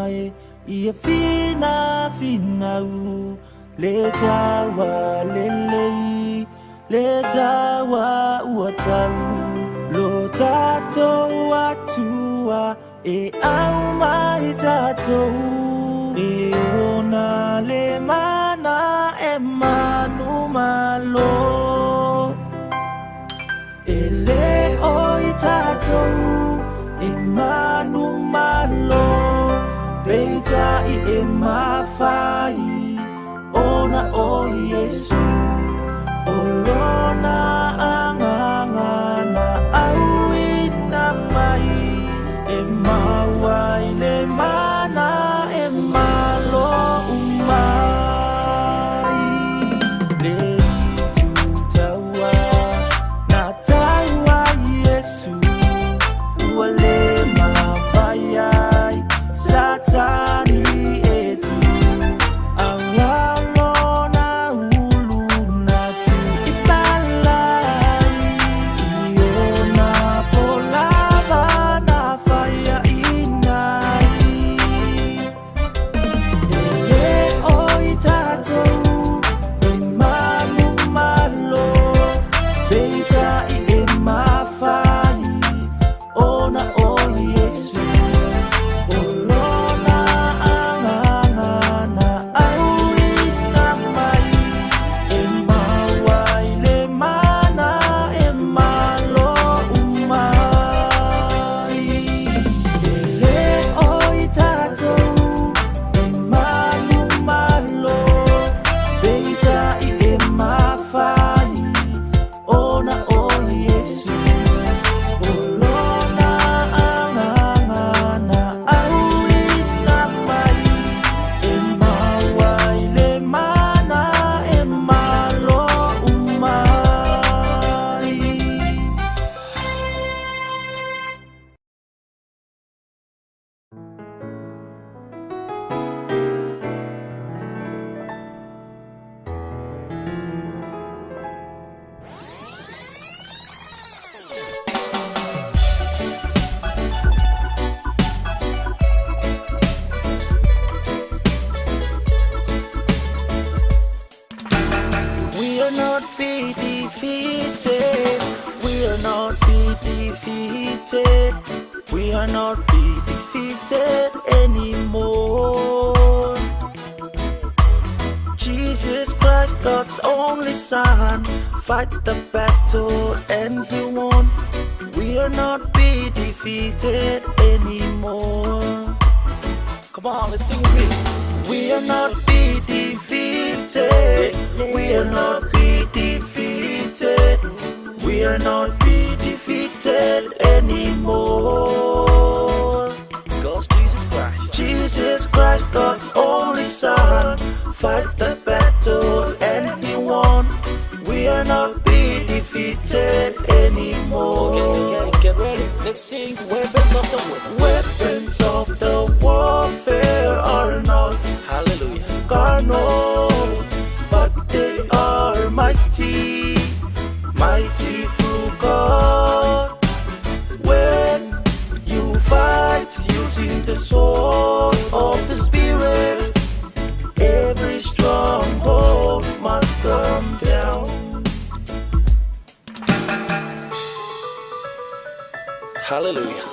e Ia fina finau le taua lelei le taua ua tau lo tatou atua e au mai tatou e ona le mana e manu malo E le o i tatou e manu malo Peitai e mafai ona o Iesu O lona agaga na auina mai E maua ai le mana e malo uma ai Le itu taua na taua Iesu Ua le mafai ai Satani e tu Aua lona ulu na tuipala ai I ona po lava na faiaina ai E le o i tatou e manu malo Peitai e mafai ona o Iesu O lona agaga na auina mai E maua ai le mana e malo uma ai E le o i tatou e manu malo Peitai e mafai ona o Iesu O lona agaga na auina mai E maua ai le mana e malo uma ai. We are not be defeated. We are not be defeated. We are not be defeated anymore. Jesus Christ, God's only Son, fights the battle and he won. We are not be defeated anymore. Come on, let's sing with me. We are not be defeated. We are not be defeated. We are not be defeated anymore. Because Jesus Christ. Jesus Christ, God's only Son, fights the battle and he won. We are not be defeated anymore. Okay, okay, get ready. Let's sing Weapons of the War. Weapons of the warfare are not Hallelujah. carnal, but they are mighty, mighty through God. When you fight using the sword of the Spirit, every stronghold must come down. Hallelujah.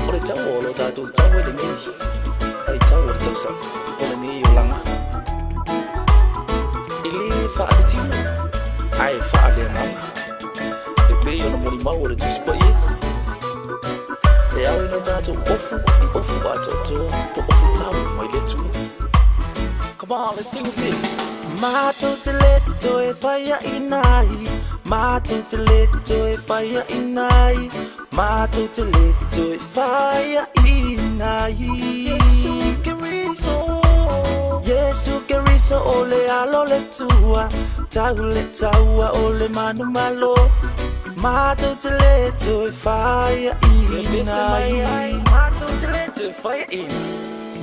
O le tau o lo tātou tau e lenei. Ai tau o le tausaga. O lenei olaga. E le faaletino, ae faaleagaga. E pei ona molimau o le Tusi Paia. E ao ina tātou ofu i ofu atoatoa po ofu tau mai le Atua. Come on, let's sing with me. Matou te le toe faiaina ai, matou te le toe faiaina ai, matou te le toe faiaina ai. Iesu Keriso. Iesu Keriso o le alo le Atua, tau le taua o le manumalo. Matou te le toe faiaina ai. Matou te le toe faiaina.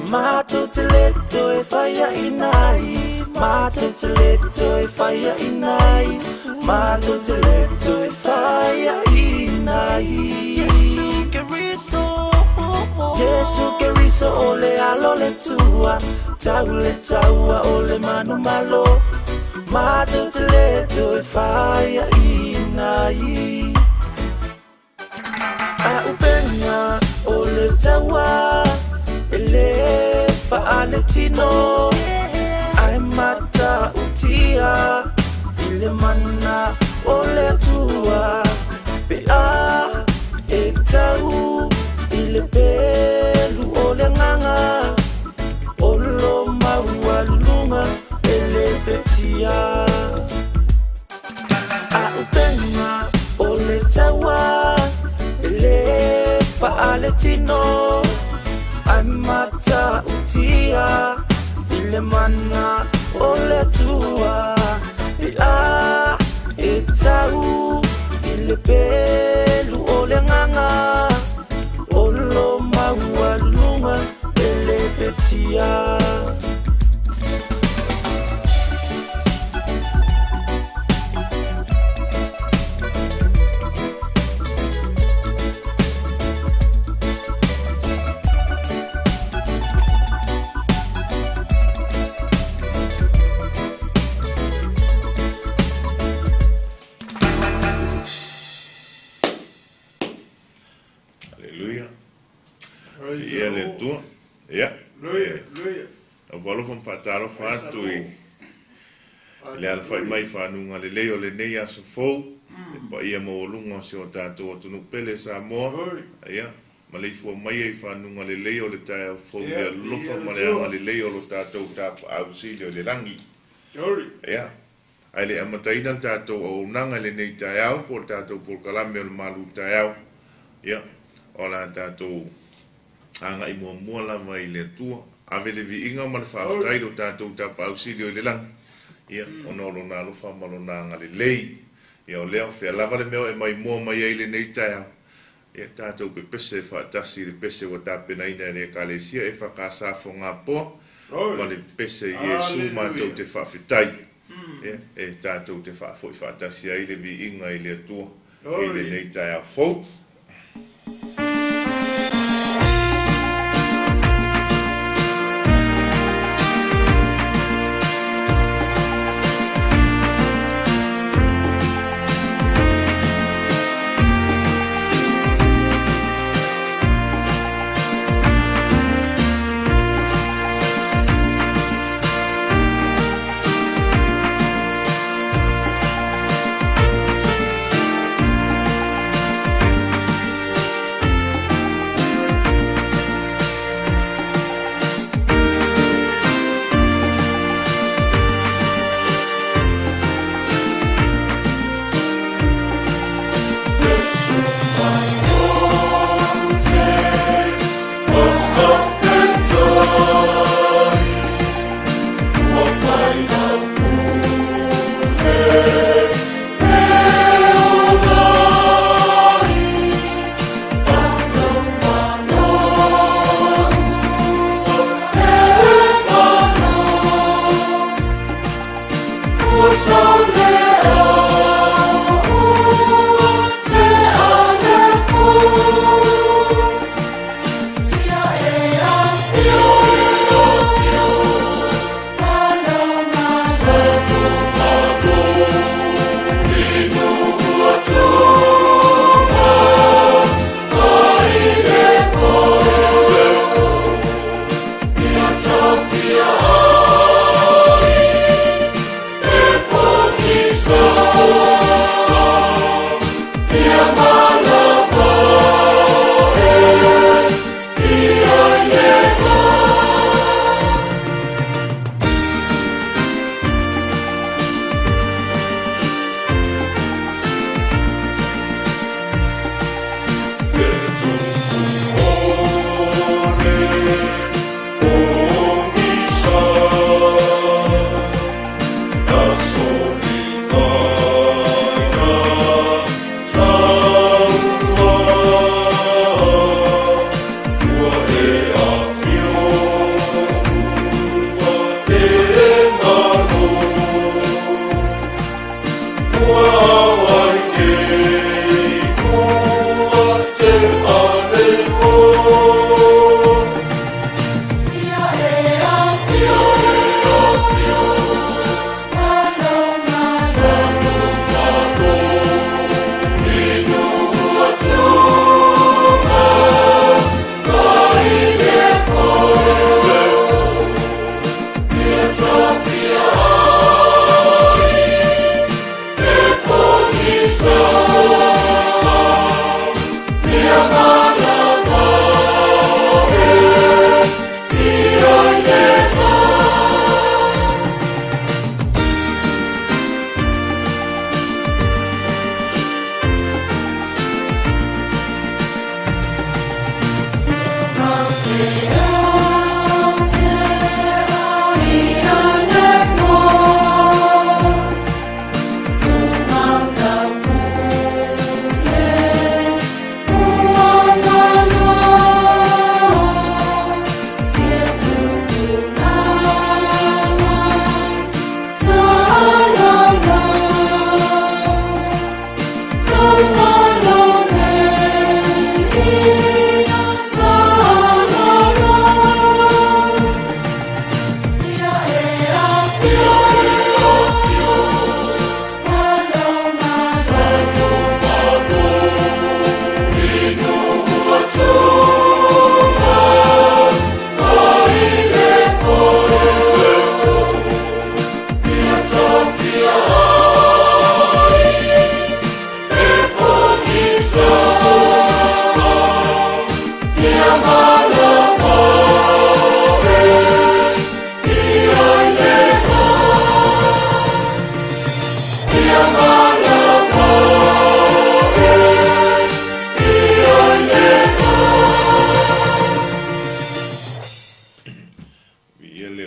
Matou te le toe faiaina ai, matou te le toe faiaina ai, matou te le toe faiaina ai. Iesu Keriso. Iesu Keriso o le alo le tua Tau le taua o le manumalo Matou te le toe faiaina ai A'upenga o le taua e lē faaletino Ae matautia i le mana o le Atua Pe a e tau i le pelu o le agaga O lo maualuluga e le petia A'upenga o le taua e lē faaletino Ae matautia i le mana o le Atua Pe a e tau i le pelu o le agaga O lo maualuluga e le petia. Aleluia. Ia le Atua. Ia. Alofa alofa ma faatalofa atu i le alafai mai i fanuga lelei o lenei aso fou, le paia maualuga o si o tatou atunuu pele Samoa, ia, maleifua maia i fanuga lelei o le taeao fou i le alofa ma le agalelei o lo tatou Tapaau Sili o i le lagi. Ia, ae le i amataina le tatou auaunaga i lenei taeao po o le tatou polokalame o le malu taeao, ia, o le a tatou agai muamua lava i le Atua. Ave le viiga ma le faafetai i lo tatou Tapaau Sili o i le lagi, ia, ona o Lona alofa ma Lona agalelei. Ia, o lea, o fea lava le mea o e maimoa mai ai i lenei taeao, ia, tatou pepese faatasi i le pese ua tapenaina e le Ekalesia EFKS Fogapoa, ma le pese Iesu matou te faafetai, ia, e tatou te faafoi faatasi ai le viiga i le Atua i lenei taeao fou.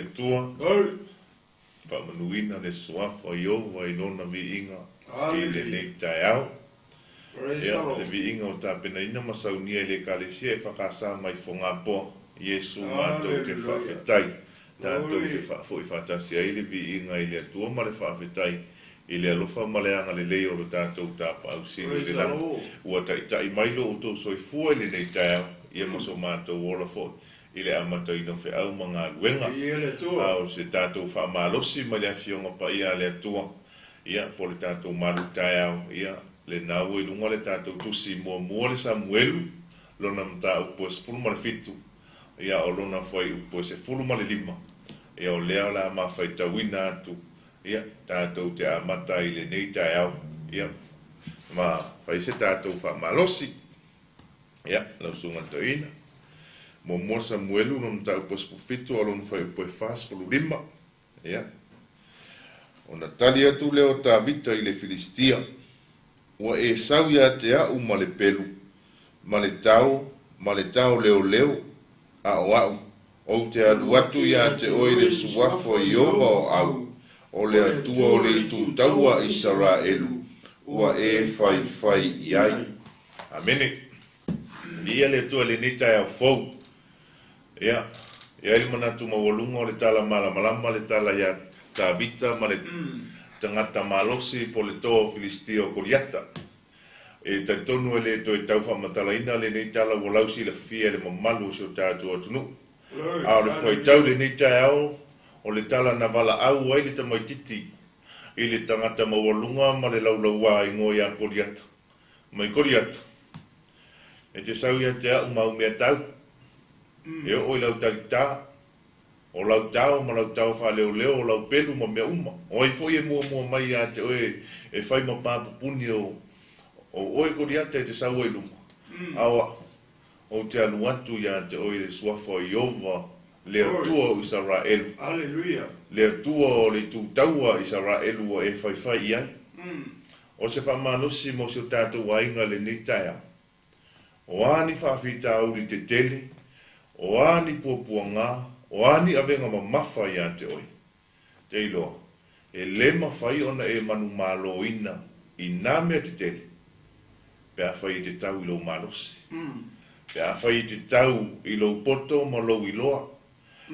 Atua, faamanuina le Suafa o Ieova i Lona viiga i lenei taeao. Ia, le viiga ua tapenaina ma saunia e le Ekalesia EFKS mai Fogapoa, Iesu matou te faafetai. Tatou te faafoi faatasi ai le viiga i le Atua ma le faafetai i le alofa ma le agalelei o lo tatou Tapaau Sili i le lagi, ua taitai mai lo outou soifua i lenei taeao, ia ma so matou ola foi i le amataina o feau ma galuega. A o se tatou faamalosi mai le Afioga Paia a le Atua, ia, po o le tatou malu taeao, ia, lena ua i luga le tatou Tusi muamua le Samuelu, lona mataupu e 17, ia, o lona fuaiupu e 15, ia, o lea o le a ma faitauina atu, ia, tatou te amata ai i lenei taeao, ia, ma fai se tatou faamalosi. Ia, lau Susuga i le Toeaina. Muamua Samuelu, lona mataupu e 17, a o lona fuaiupu e 45. Ia, ona tali atu lea o Tavita i le Filistia, Ua e sau ia te a'u ma le pelu, ma le tao, ma le taoleoleo, a o a'u, ou te alu atu ia te oe i le Suafa o Ieova o au, o le Atua o le itu taua a Isaraelu, ua e faifai i ai. Amene. Viia le Atua i lenei taeao fou. Ia, e i ai le manatu maualuga o le tala malamalama le tala iā Tavita ma le tagata malosi po o le toa o Filistia o Koliata. E talitonu e le toe tau faamatalaina lenei tala ua lausilafia e le mamalu o si o tatou atunuu. A o le fuaitau i lenei taeao, o le tala na valaau ai le tamaitiiti i le tagata maualuga ma le laulauā igoa iā Koliata. Mai Koliata, e te sau ia te a'u ma au mea tau, e oo i lau talitā, o lau tao ma lau tao faaleoleo, o lau pelu ma mea uma. O ai foi e muamua mai ia te oe e fai ma pā pupuni o oe Koliata e te sau ai luma, a o a'u, ou te alu atu ia te oe i le Suafa o Ieova, le Atua o Isaraelu, le Atua o le itu taua a Isaraelu ua e faifai i ai. O se faamalosi mo si o tatou aiga i lenei taeao. O a ni faafitauli tetele, o a ni puapuaga, o a ni avega mamafa ia te oe, te iloa, e le mafai ona e manumaloina i nā mea tetele pe afai e te tau i lou malosi, pe afai e te tau i lou poto ma lou iloa,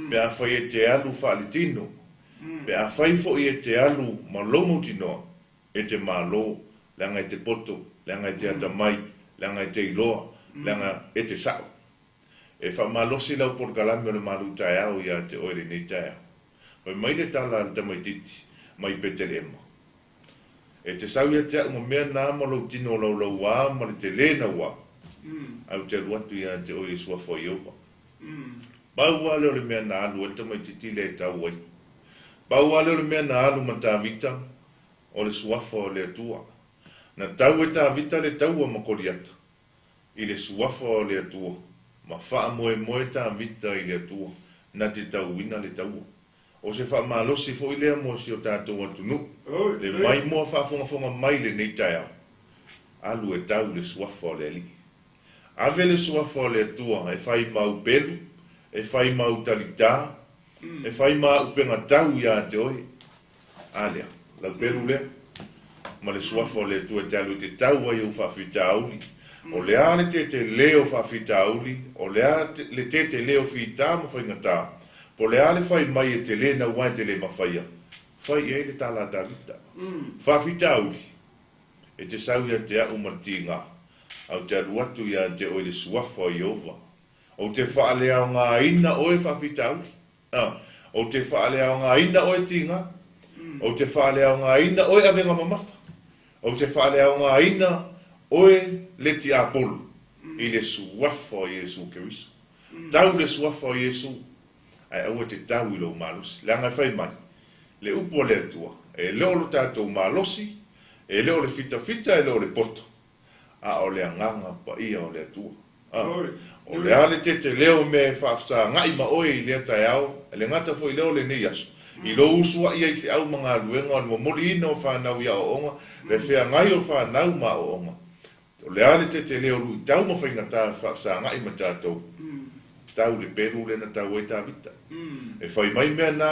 pe afai e te alu faaletino, pe afai foi e te alu ma lou mautinoa. E te malo, leaga e te poto, leaga e te atamai, leaga e te iloa, leaga e te sa'o. E faamalosi lau polokalame o le malu taeao ia te oe lenei taeao. Fai mai le tala a le tamaitiiti mai Petelehema, E te sau ia te a'u ma mea na ma lou tino laulauā ma le telē nauā, ae ou te alu atu ia te oe i le Suafa o Ieova. Pau lava lea o le mea na alu ai le tamaitiiti lea e tau ai. Pau lava lea o le mea na alu ma Tavita, o le Suafa o le Atua. Na tau e Tavita le taua ma Koliata i le Suafa o le Atua, ma faamoemoe Tavita i le Atua na te tauina le taua. O se faamalosi foi lea mo si o tatou atunuu, le maimoa faafogafoga mai i lenei taeao, alu e tau le Suafa o le Alii. Ave le Suafa o le Atua e fai ma au pelu, e fai ma au talitā, e fai ma auupega tau ia te oe. A lea, lau pelu lea, ma le Suafa o le Atua e te alu e te tau ai ou faafitauli. O le a le tete lē o faafitauli, o le a le tete lē o fitā ma faigatā, po o le a le fai mai e te lē naua e te lē mafaia, fai i ai le tala a Tavita. Faafitauli, e te sau ia te a'u ma le tigā, a ou te alu atu ia te oe i le Suafa o Ieova. Ou te faaleaogaina oe faafitauli. A, ou te faaleaogaina oe tigā. Ou te faaleaogaina oe avega mamafa. Ou te faaleaogaina oe le tiapolo i le Suafa o Iesu Keriso. Tau le Suafa o Iesu, ae aua e te tau i lou malosi. Leaga e fai mai le upu a le Atua, e le o lo tatou malosi, e le o le fitafita, e le o le poto, a o le Agaga Paia o le Atua. A, o le a le teteleo o mea e faafesaga'i ma oe i lea taeao, e le gata foi lea o lenei aso, i lou usua'i ai feau ma galuega o le momoliina o fanau i aoaoga, le feagai o fanau ma aoaoga. O le a le teteleo luitau ma faigatā e faafesaga'i ma tatou? Tau le pelu lea na tau ai Tavita. E fai mai mea na,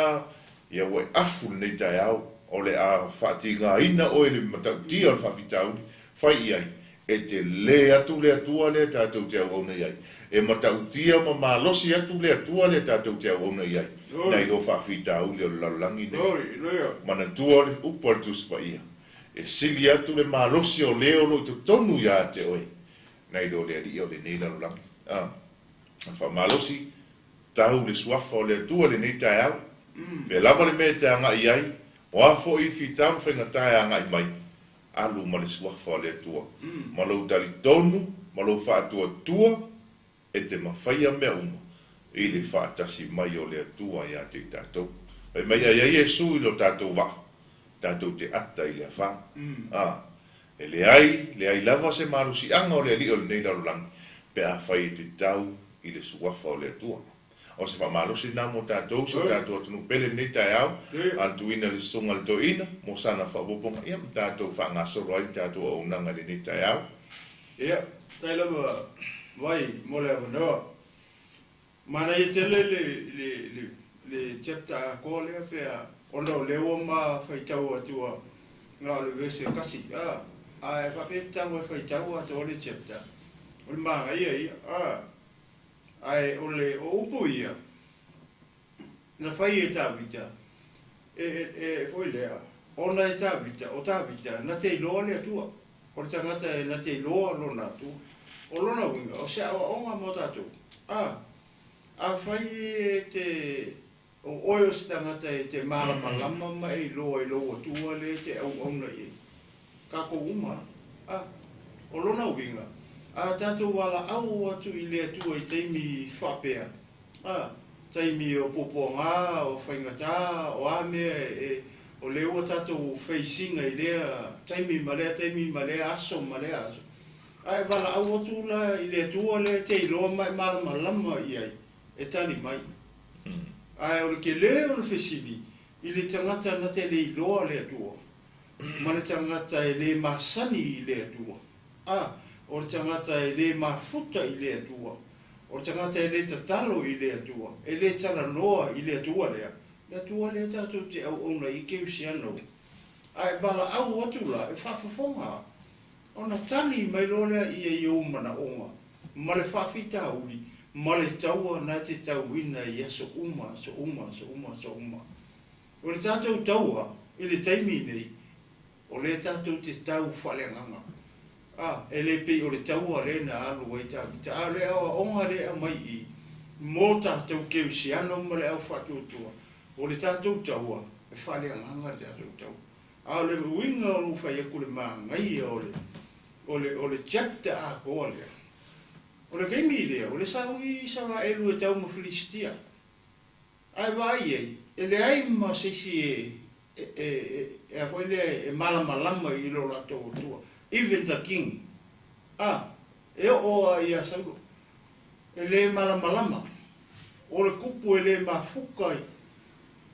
ia ua e afu lenei taeao, o le a faatigaina oe i le matautia o le faafitauli, fai i ai, e tele atu le Atua lea tatou te auauna i ai. E matautia ma malosi atu le Atua lea tatou te auauna i ai, nai lo faafitauli o le lalolagi nei. Manatua le upu a le Tusi Paia, E sili atu le malosi o le o lo o i totonu ia te oe, nai lo le alii o lenei lalolagi. A. Faamalosi, tau le suafa o le Atua i lenei taeao. Fea lava le mea e te agai i ai, o a foi fita ma faigata e agai mai, alu ma le suafa o le Atua, ma lou talitonu ma lou faatuatua e te mafaia mea uma i le faatasi mai o le Atua ia te i tatou. Fai mai a i ai Iesu i lo tatou vaa, tatou te ata i le afa. A, e leai, leai lava se malosiaga o le Alii o lenei lalolagi pe afai e te tau i le suafa o le Atua. O se faamalosi lena mo tatou, si o tatou atunuu pele i lenei taeao, a na tuuina i le Susuga i le Toeaina mo sana faaopoopoga, ia ma tatou faagasolo ai le tatou auaunaga i lenei taeao. Ia, faafetai lava Vai mo le avanoa. Manaia tele le, le, le, le chapter atoa lea pe a, ona o lea ua ma faitau atu a, na o le verse e tasi, a, a e faapea e te tago e faitau atoa le chapter, o le manaia ia, a, ae o le, o upu ia, na fai e Tavita, e, e, e foi lea, ona e Tavita, o Tavita, na te iloa le Atua, o le tagata e na te iloa lona Atua. O lona uiga, o se aoaoga mo tatou. A, afai e te, o oe o se tagata e te malamalama ma e iloa i lou Atua lea e te auauna i ai, tatou uma, a, o lona uiga, a tatou valaau atu i le Atua i taimi faapea, A, taimi o puapuaga, o faigata, o a mea e, o lea ua tatou face ina i lea taimi ma lea taimi ma lea aso ma lea aso. A e valaau atu la i le Atua lea e te iloa ma e malamalama i ai, e tali mai. Ae o le tele o le fesili i le tagata na te le iloa le Atua, ma le tagata e le masani i le Atua. A, o le tagata e le mafuta i le Atua, O le tagata e le tatalo i le Atua, e le talanoa i le Atua lea, le Atua lea tatou te auauna i Keusiano, a e valaau atu la, e faafofoga, ona tali mai loa lea ia i ou manaoga, ma le faafitauli, ma le taua na te tauina i aso uma, aso uma, aso uma, aso uma. O le tatou taua i le taimi nei, O lea tatou te tau faaleagaga. A, e le pei o le taua lea na alu ai Tavita, a o le aoaoga lea e aumai i i, mo tatou kerisiano ma le au faatuatua, o le tatou taua, e faaleagaga le tatou taua. A o le uiga o lou fai atu le manaia o le, o le, o le chapter atoa lea, o le taimi lea, o le sauni Isaraelu e tau ma Filisitia. Ae vaai i ai, e leai ma se isi e, e, e, e a foi lea, e malamalama i lo latou Atua. Even the king. A, e oo a ia Saulo. E le malamalama. O le kupu e le mafuka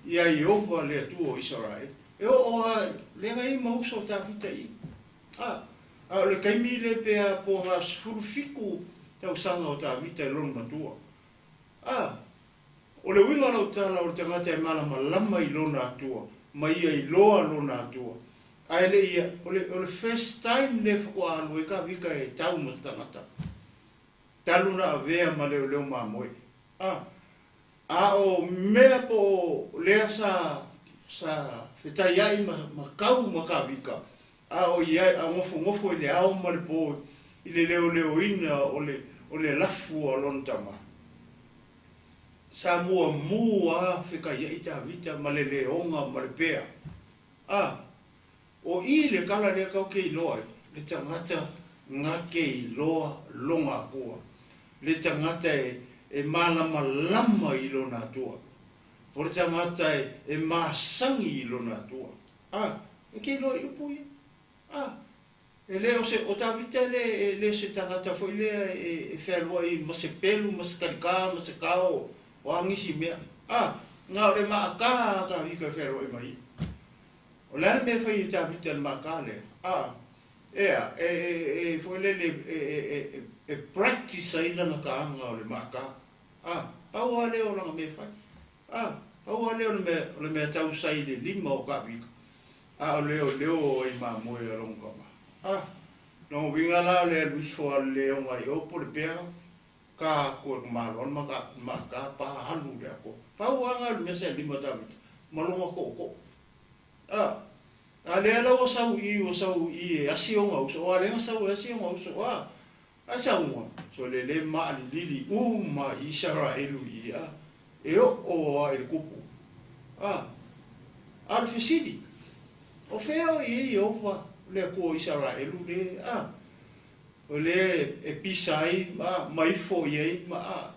ia Ieova le Atua o Isaraele. E oo a, leaga i ma uso o Tavita i. A, a o le taimi le pe a po nga 17 tausaga o Tavita i lona matua. A, O le uiga o lau tala o le tagata e malamalama i lona Atua, ma ia iloa lona Atua. Ae le ia, o le, o le first time lea faatoa alu ai Kavika e tau ma se tagata, talu na avea ma leoleo mamoe. A, a o mea po o lea sa, sa fetaiai ma, ma kau ma Kavika, a o iai, a nofonofo i le ao ma le po i le leoleoina o le, o le lafu a lona tama. Sa muamu a fekaiai Tavita ma le leoga ma le pea. A, o i le kala lea kau ke iloa ai, le tagata nga ke iloa lona Atua, le tagata e, e malamalama i lona Atua, o le tagata e, e masani i lona Atua. A, e ke iloa i upu ia. A, E le o se, o Tavita e le, e le o se tagata foi lea e, e fealuai ma se pelu, ma se talikā, ma se kao, o a nisi mea. A, na o le maakā a Tavita e fealuai mai ai. O le a le mea e fai e Tavita i le maakā lea? A, ea, e, e, e foi lele, e, e, e, e practice ai lana kāga o le maakā. A, pau lava lea o lana mea e fai. A, pau lava lea o le mea, o le mea tau sa i le lima o Kavika, a o leoleo ai mamoe a lona tama. A, lona uiga la o le alu ifo a le leoga i o po o le pea, ka aku e ka maloano ma ka, ma ka pa alu i le atoa. Pau lava lena o le mea sa i le lima o Tavita, ma lona tootoo. A, a lea la ua sau i i, ua sau i i e asi ona uso, aua lea na sau e asi ona uso, a, a saunoa, sole le maalilili uma i Isaraelu i i, a, e oo lava i le tupu. A, a o le fesili, o fea o i ai Ieova, le Atua o Isaraelu le, a, o lea e pisa ai, a, ma ifo i ai, ma, a,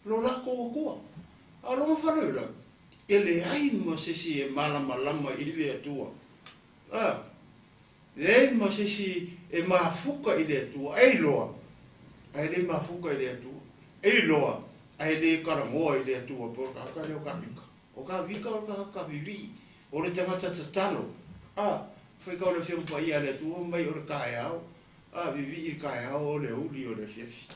lo latou Atua. A o lona faalavelave, e leai ma se isi e malamalama i le Atua. A, leai ma se isi e mafuka i le Atua, e iloa, ae le mafuka i le Atua. E iloa, ae le talanoa i le Atua, po o le tagata lea o Kavika. O Kavika o le tagata vivii, o le tagata tatalo. A, faitau le Afioga Paia a le Atua mai o le taeao, a, vivii i le taeao o le aoauli o le afiafi.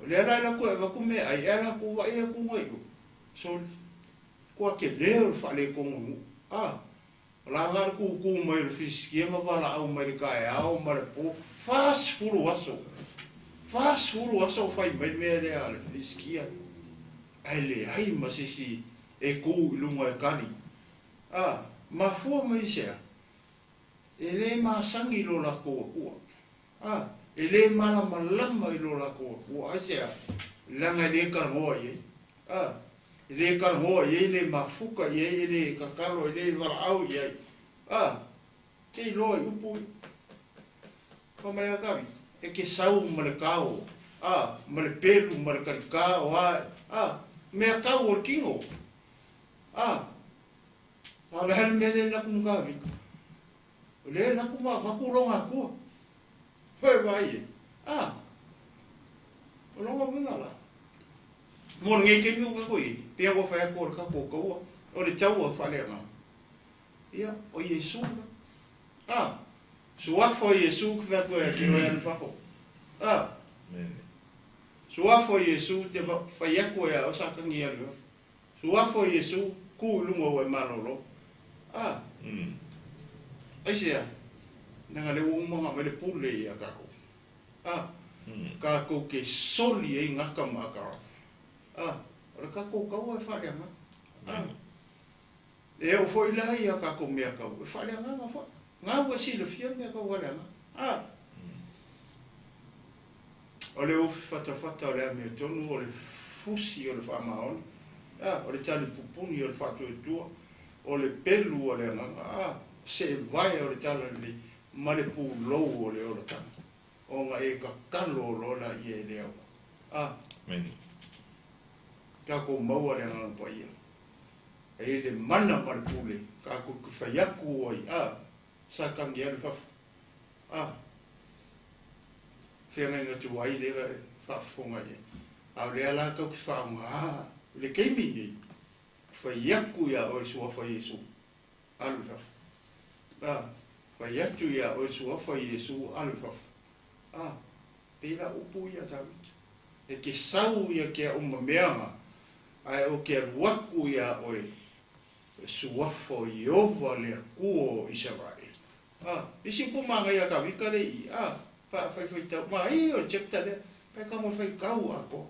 O lea la e alu atu e avatu meaai, e ala atu vaai atu nai o, soli, kua tele o le faaletonu i nuu. A, o la na le tūtū mai o le Filistia ma valaau mai le taeao ma le po, 40 aso, 40 aso o fai mai le mea lea a le Filistia, ae leai ma se isi e tu i luga e kali. A, mafua mai i se a? E le masani i lo latou Atua. A, e le malamalama i lo latou Atua. Aisea? Leaga e le talanoa i ai. A, e le talanoa i ai, e le mafuta i ai, e le tatalo, e le valaau i ai. A, te iloa i upu ia. Fai mai a Kavita, e te sau ma le kao, a, ma le pelu, ma le talikā, o a, a, mea kau o le kino. A, a o le a le mea lea e laku ma Kavita? O lea e laku ma avatu lona Atua. Hoe vaai e. A, o lona uiga la. Mo lenei taimi ua tatou i ai, pei ua fai atu o le tatou taua, o le taua faaleagaga. Ia, o Iesu la. A, suafa o Iesu ke fai atu ia te oe alu i fafo. A, suafa o Iesu te fai atu ia oe Satani e alu i fafo. Suafa o Iesu, ku i luga ua e malolo. A, aisea, leaga lea ua uma ona aumai le pule ia tatou. A, tatou te soli ai gata ma akara. A, o le tatou taua e faaleagaga. A, e oo foi la ia tatou mea tau, e faaleagaga foi. Na ua silafia mea tau faaleagaga. A, o le ufi fatafata o le amiotonu, o le fusi o le faamaoni, a, o le tali pupuni o le faatuatua, o le pelu o le agaga, a, seevae o le talalelei, ma le pulou o le olataga, ona e tatalo loa laia e le aua. A, tatou maua le Agaga Paia, e i ai le mana ma le pule, tatou te fai atu ai, a, Satani e alu i fafo. A, feagaiga tuai lea e faafofoga i ai. A o lea la tou te faaaoga i le taimi lenei, fai atu ia oe le suafa Iesu, alu i fafo. A, fai atu ia oe le suafa Iesu, alu i fafo. A, pei la upu ia a Tavita. E te sau ia ke au mameaga, ae o ke alu atu ia oe le suafa o Ieova le Akua o Isaraelu. A, isi upu manaia a Tavita le i, a, pa faifaitau, ma ia o le chapter lea, pa e tago e faitau atoa.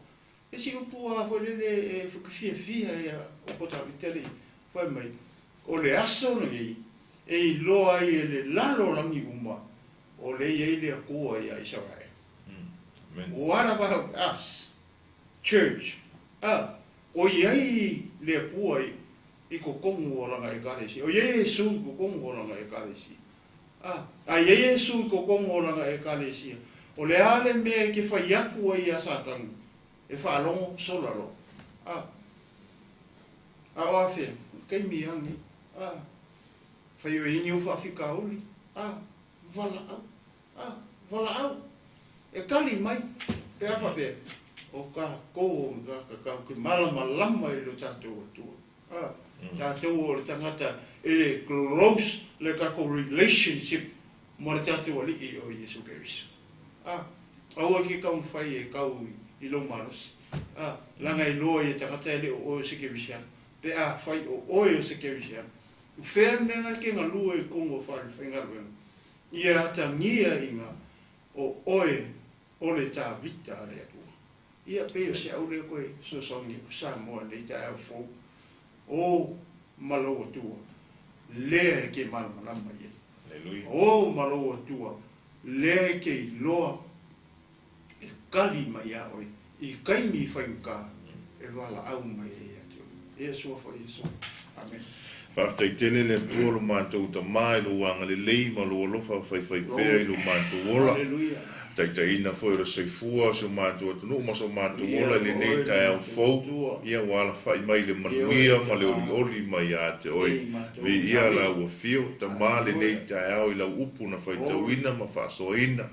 Isi upu a foi lele e fiafia ia upu a Tavita le i, fai mai, o le aso lenei e iloa ai e le lalolagi uma o lea e i ai le Atua ia Isaraelu. What about us, church? A, o i ai le Atua i totonu o lana Ekalesia. O i ai Iesu i totonu o lana Ekalesia. A, a i ai Iesu i totonu o lana Ekalesia, o le a le mea e te fai atu ai ia Satani e faalogo sola loa. A, a o afea? O le taimi a lenei. A, fai o i ai ni ou faafitauli. A, valaau. A, valaau. E tali mai, pe a faapea, o tatou o tagata tatou te malamalama i lo tatou Atua. A, tatou o le tagata e le close le tatou relationship ma le tatou Alii o Iesu Keriso. A, aua e te taumafai e kau i lou malosi. A, leaga e iloa i e tagata e le o oe o se kerisiano, pe afai o oe o se kerisiano, o fea le mea na e te galue i totonu o fale faigaluega, ia atagia iga o oe o le Tavita a le Atua. Ia, pei o si au lea toe fesoasoani atu Samoa i lenei taeao fou, o ma lou Atua, lea e te malamalama i ai. O ma lou Atua, lea e te iloa e kali mai iā oe i taimi faigata e valaau mai ai ia te oe. Ia Suafa o Iesu. Amene. Faafetai tele le Atua lo matou Tama i lou agalelei ma lou alofa faifaipea i lo matou ola. Taitaiina foi o le soifua o si o matou atunuu ma so matou ola i lenei taeao fou, ia ua alafai mai i le manuia ma le olioli mai ia te oe. Viia lau afio, Tama, lenei taeao i lau upu na faitauina ma faasoaina.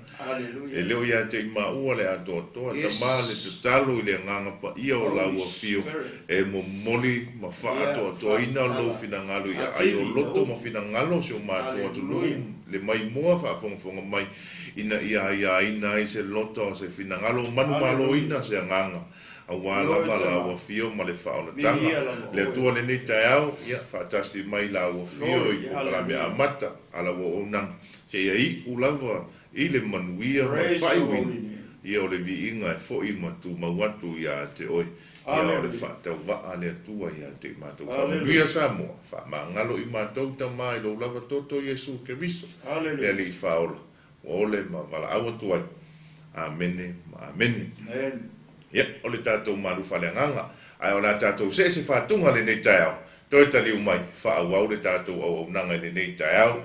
E le o ia te i maua le atoatoa, Tama, le tatalo i le Agaga Paia o lau afio e momoli ma faaatoatoaina lou finagalo i aai o loto ma finagalo o si o matou atunuu le maimoa faafogafoga mai ina ia aiaina ai se loto o se finagalo o manumaloina se agaga aua lava lau afio ma le faaolataga. Le Atua lenei taeao, ia faatasi mai lau afio i polokalame amata a lau auaunaga seia iu lava i le manuia ma le faaiuina, ia o le viiga e foi ma tumau atu ia te oe, ia o le faatauvaa a le Atua ia te i matou. Faamanuia Samoa, faamagalo i matou Tama i lou lava toto Iesu Keriso, le Alii Faaola, ua ole ma valaau atu ai. Amene ma amene. Ia, o le tatou malu faaleagaga, ae o le a tatou see se faatuga lenei taeao, toe taliu mai, faaauau le tatou auaunaga i lenei taeao.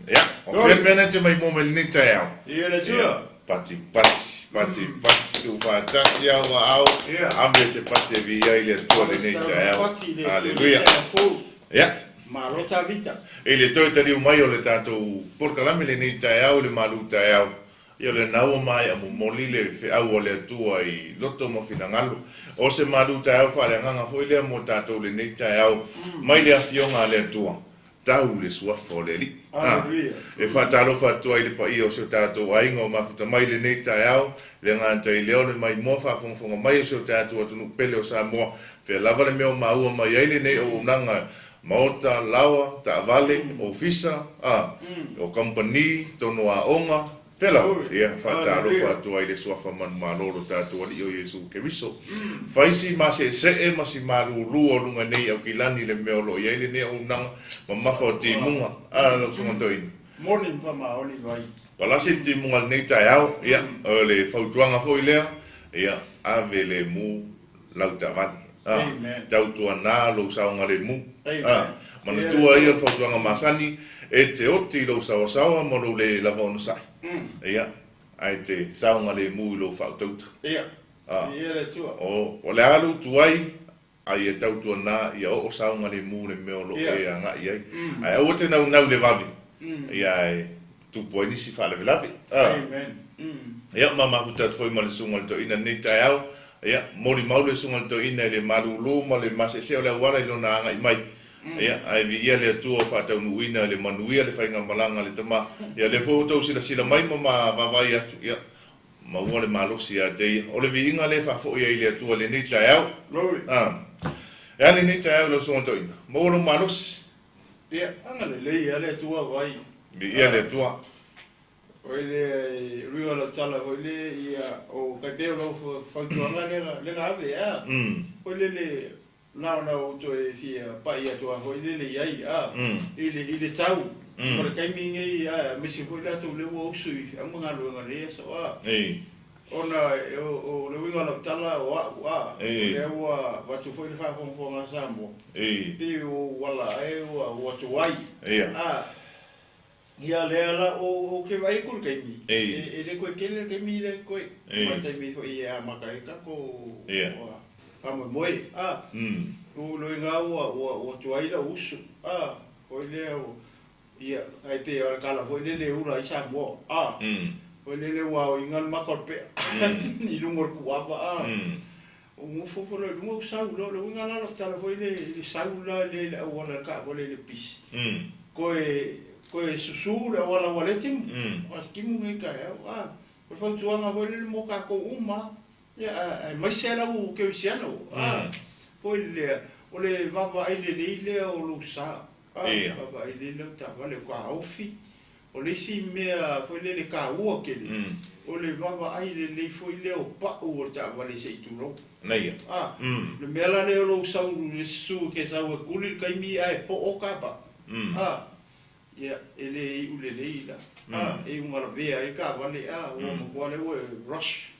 Ia, o fea le mea lena e te maimoa mai lenei taeao? Ia le Atua. Ia, pati pati, pati pati, tuufaatasi ao ma ao, ave se pati e viia ai le Atua lenei taeao. Aleluia. Ia. Malo Tavita. I le toe taliu mai o le tatou polokalame lenei taeao i le malu taeao, Ia o lena ua maea momoli le feau a le Atua i loto ma finagalo. O se malu taeao faaleagaga foi lea mo tatou lenei taeao mai le Afioga a le Atua, tau le Suafa o le Alii. A, e faatalofa atu ai i le paia o si o tatou aiga o mafuta mai lenei taeao, le gata i lea o le maimoa faafogafoga mai o si o tatou atunuu pele o Samoa, fea lava le mea o maua mai ai lenei auaunaga Maota, laoa, taavale, ofisa, a, o kamupani, tonu aoga, fea lava, ia, faatalofa atu ai i le Suafa manumalo o lo tatou Alii o Iesu Keriso. Fai si maseesee ma si malūlū o luga nei Aukilani i le mea o lo o i ai lenei auaunaga mamafa o timuga, a, lau Susuga Toeaina. Moni ma faamaoni mai. Palasi le timuga i lenei taeao, ia, o le fautuaga foi lea, ia, ave lemu lau taavale. A, tautuana lou saogalemu. A, manatua ia le fautuaga masani, e te oti i lou saoasaoa ma lou le lava onosai. Ia, ae te saogalemu i lou faautauta. A, o, o le a lou tuai, a ia tautuana ia oo saogalemu le mea o lo o e agai ai. Ae aua te naunau i le vave, ia ae tupu ai nisi faalavelave. A. Ia, ma mafuta atu foi ma le Susuga i le Toeaina i lenei taeao. Ia, molimau le Susuga i le Toeaina i le malūlū ma le maseesee o le auala i lona agai mai. Ia, ae viia le Atua ua faataunuuina i le manuia le faigamalaga a le tama. Ia, lea foi ua outou silasila mai ma ma vaavaai atu, ia, maua le malosi ia te ia. O le viiga lea e faafoi ai i le Atua i lenei taeao. A. E a lenei taeao i lau Susuga i le Toeaina? Maua lou malosi. Ia, agalelei lava le Atua vai. Viia le Atua. Oi le uiga o lau tala foi le ia o kai pei o lau fautuaga lea lea na ave a. Foi lele na ona ou toe fia pai atu lava foi lele i ai a i le i le tau ma le taimi nei a aemaise foi latou lea ua usu i feau ma galuega i lenei aso a. Ona o le uiga o lau tala o a'u a, o lea ua avatu foi le faafogafoga a Samoa, pei ua ou ala ae ua tuai a. Ia lea la ou te vaai atu i le taimi, e le toe tele le taimi lea e totoe, ma le taimi foi e amata ai le tatou faamoemoe a. O lona uiga ua tuai lou usu a, foi lea Ia, ae pei o le tala foi lele e ula ai Samoa, a, foi lele ua aoina le mata o le pea i luga o le tuava, a, ou nofo foi loa i luga ou sau loa. O le uiga la o lau tala foi lele i le sau la lea i le auala i le taavale i le pisi, toe, toe susu le auala ua le timu, ua timu nei taeao, a. O le fautuaga foi lele mo tatou uma, ia, aemaise lava lau kerisiano, a, foi lea, o le vaavaai lelei lea o lou sa. Ia. Vaavaai lelei lau taavale o taofi. O le isi mea foi lele taua tele, o le vaavaai lelei foi lea o pau o le taavale se i tulou. Naia. A, le mea la lea o lou sau le susu e te sau e tuli le taimi ae poo ta pau. A, ia, e le iu lelei la. A, e iuga lavea ai le taavale, a, ua matua lea ua rush,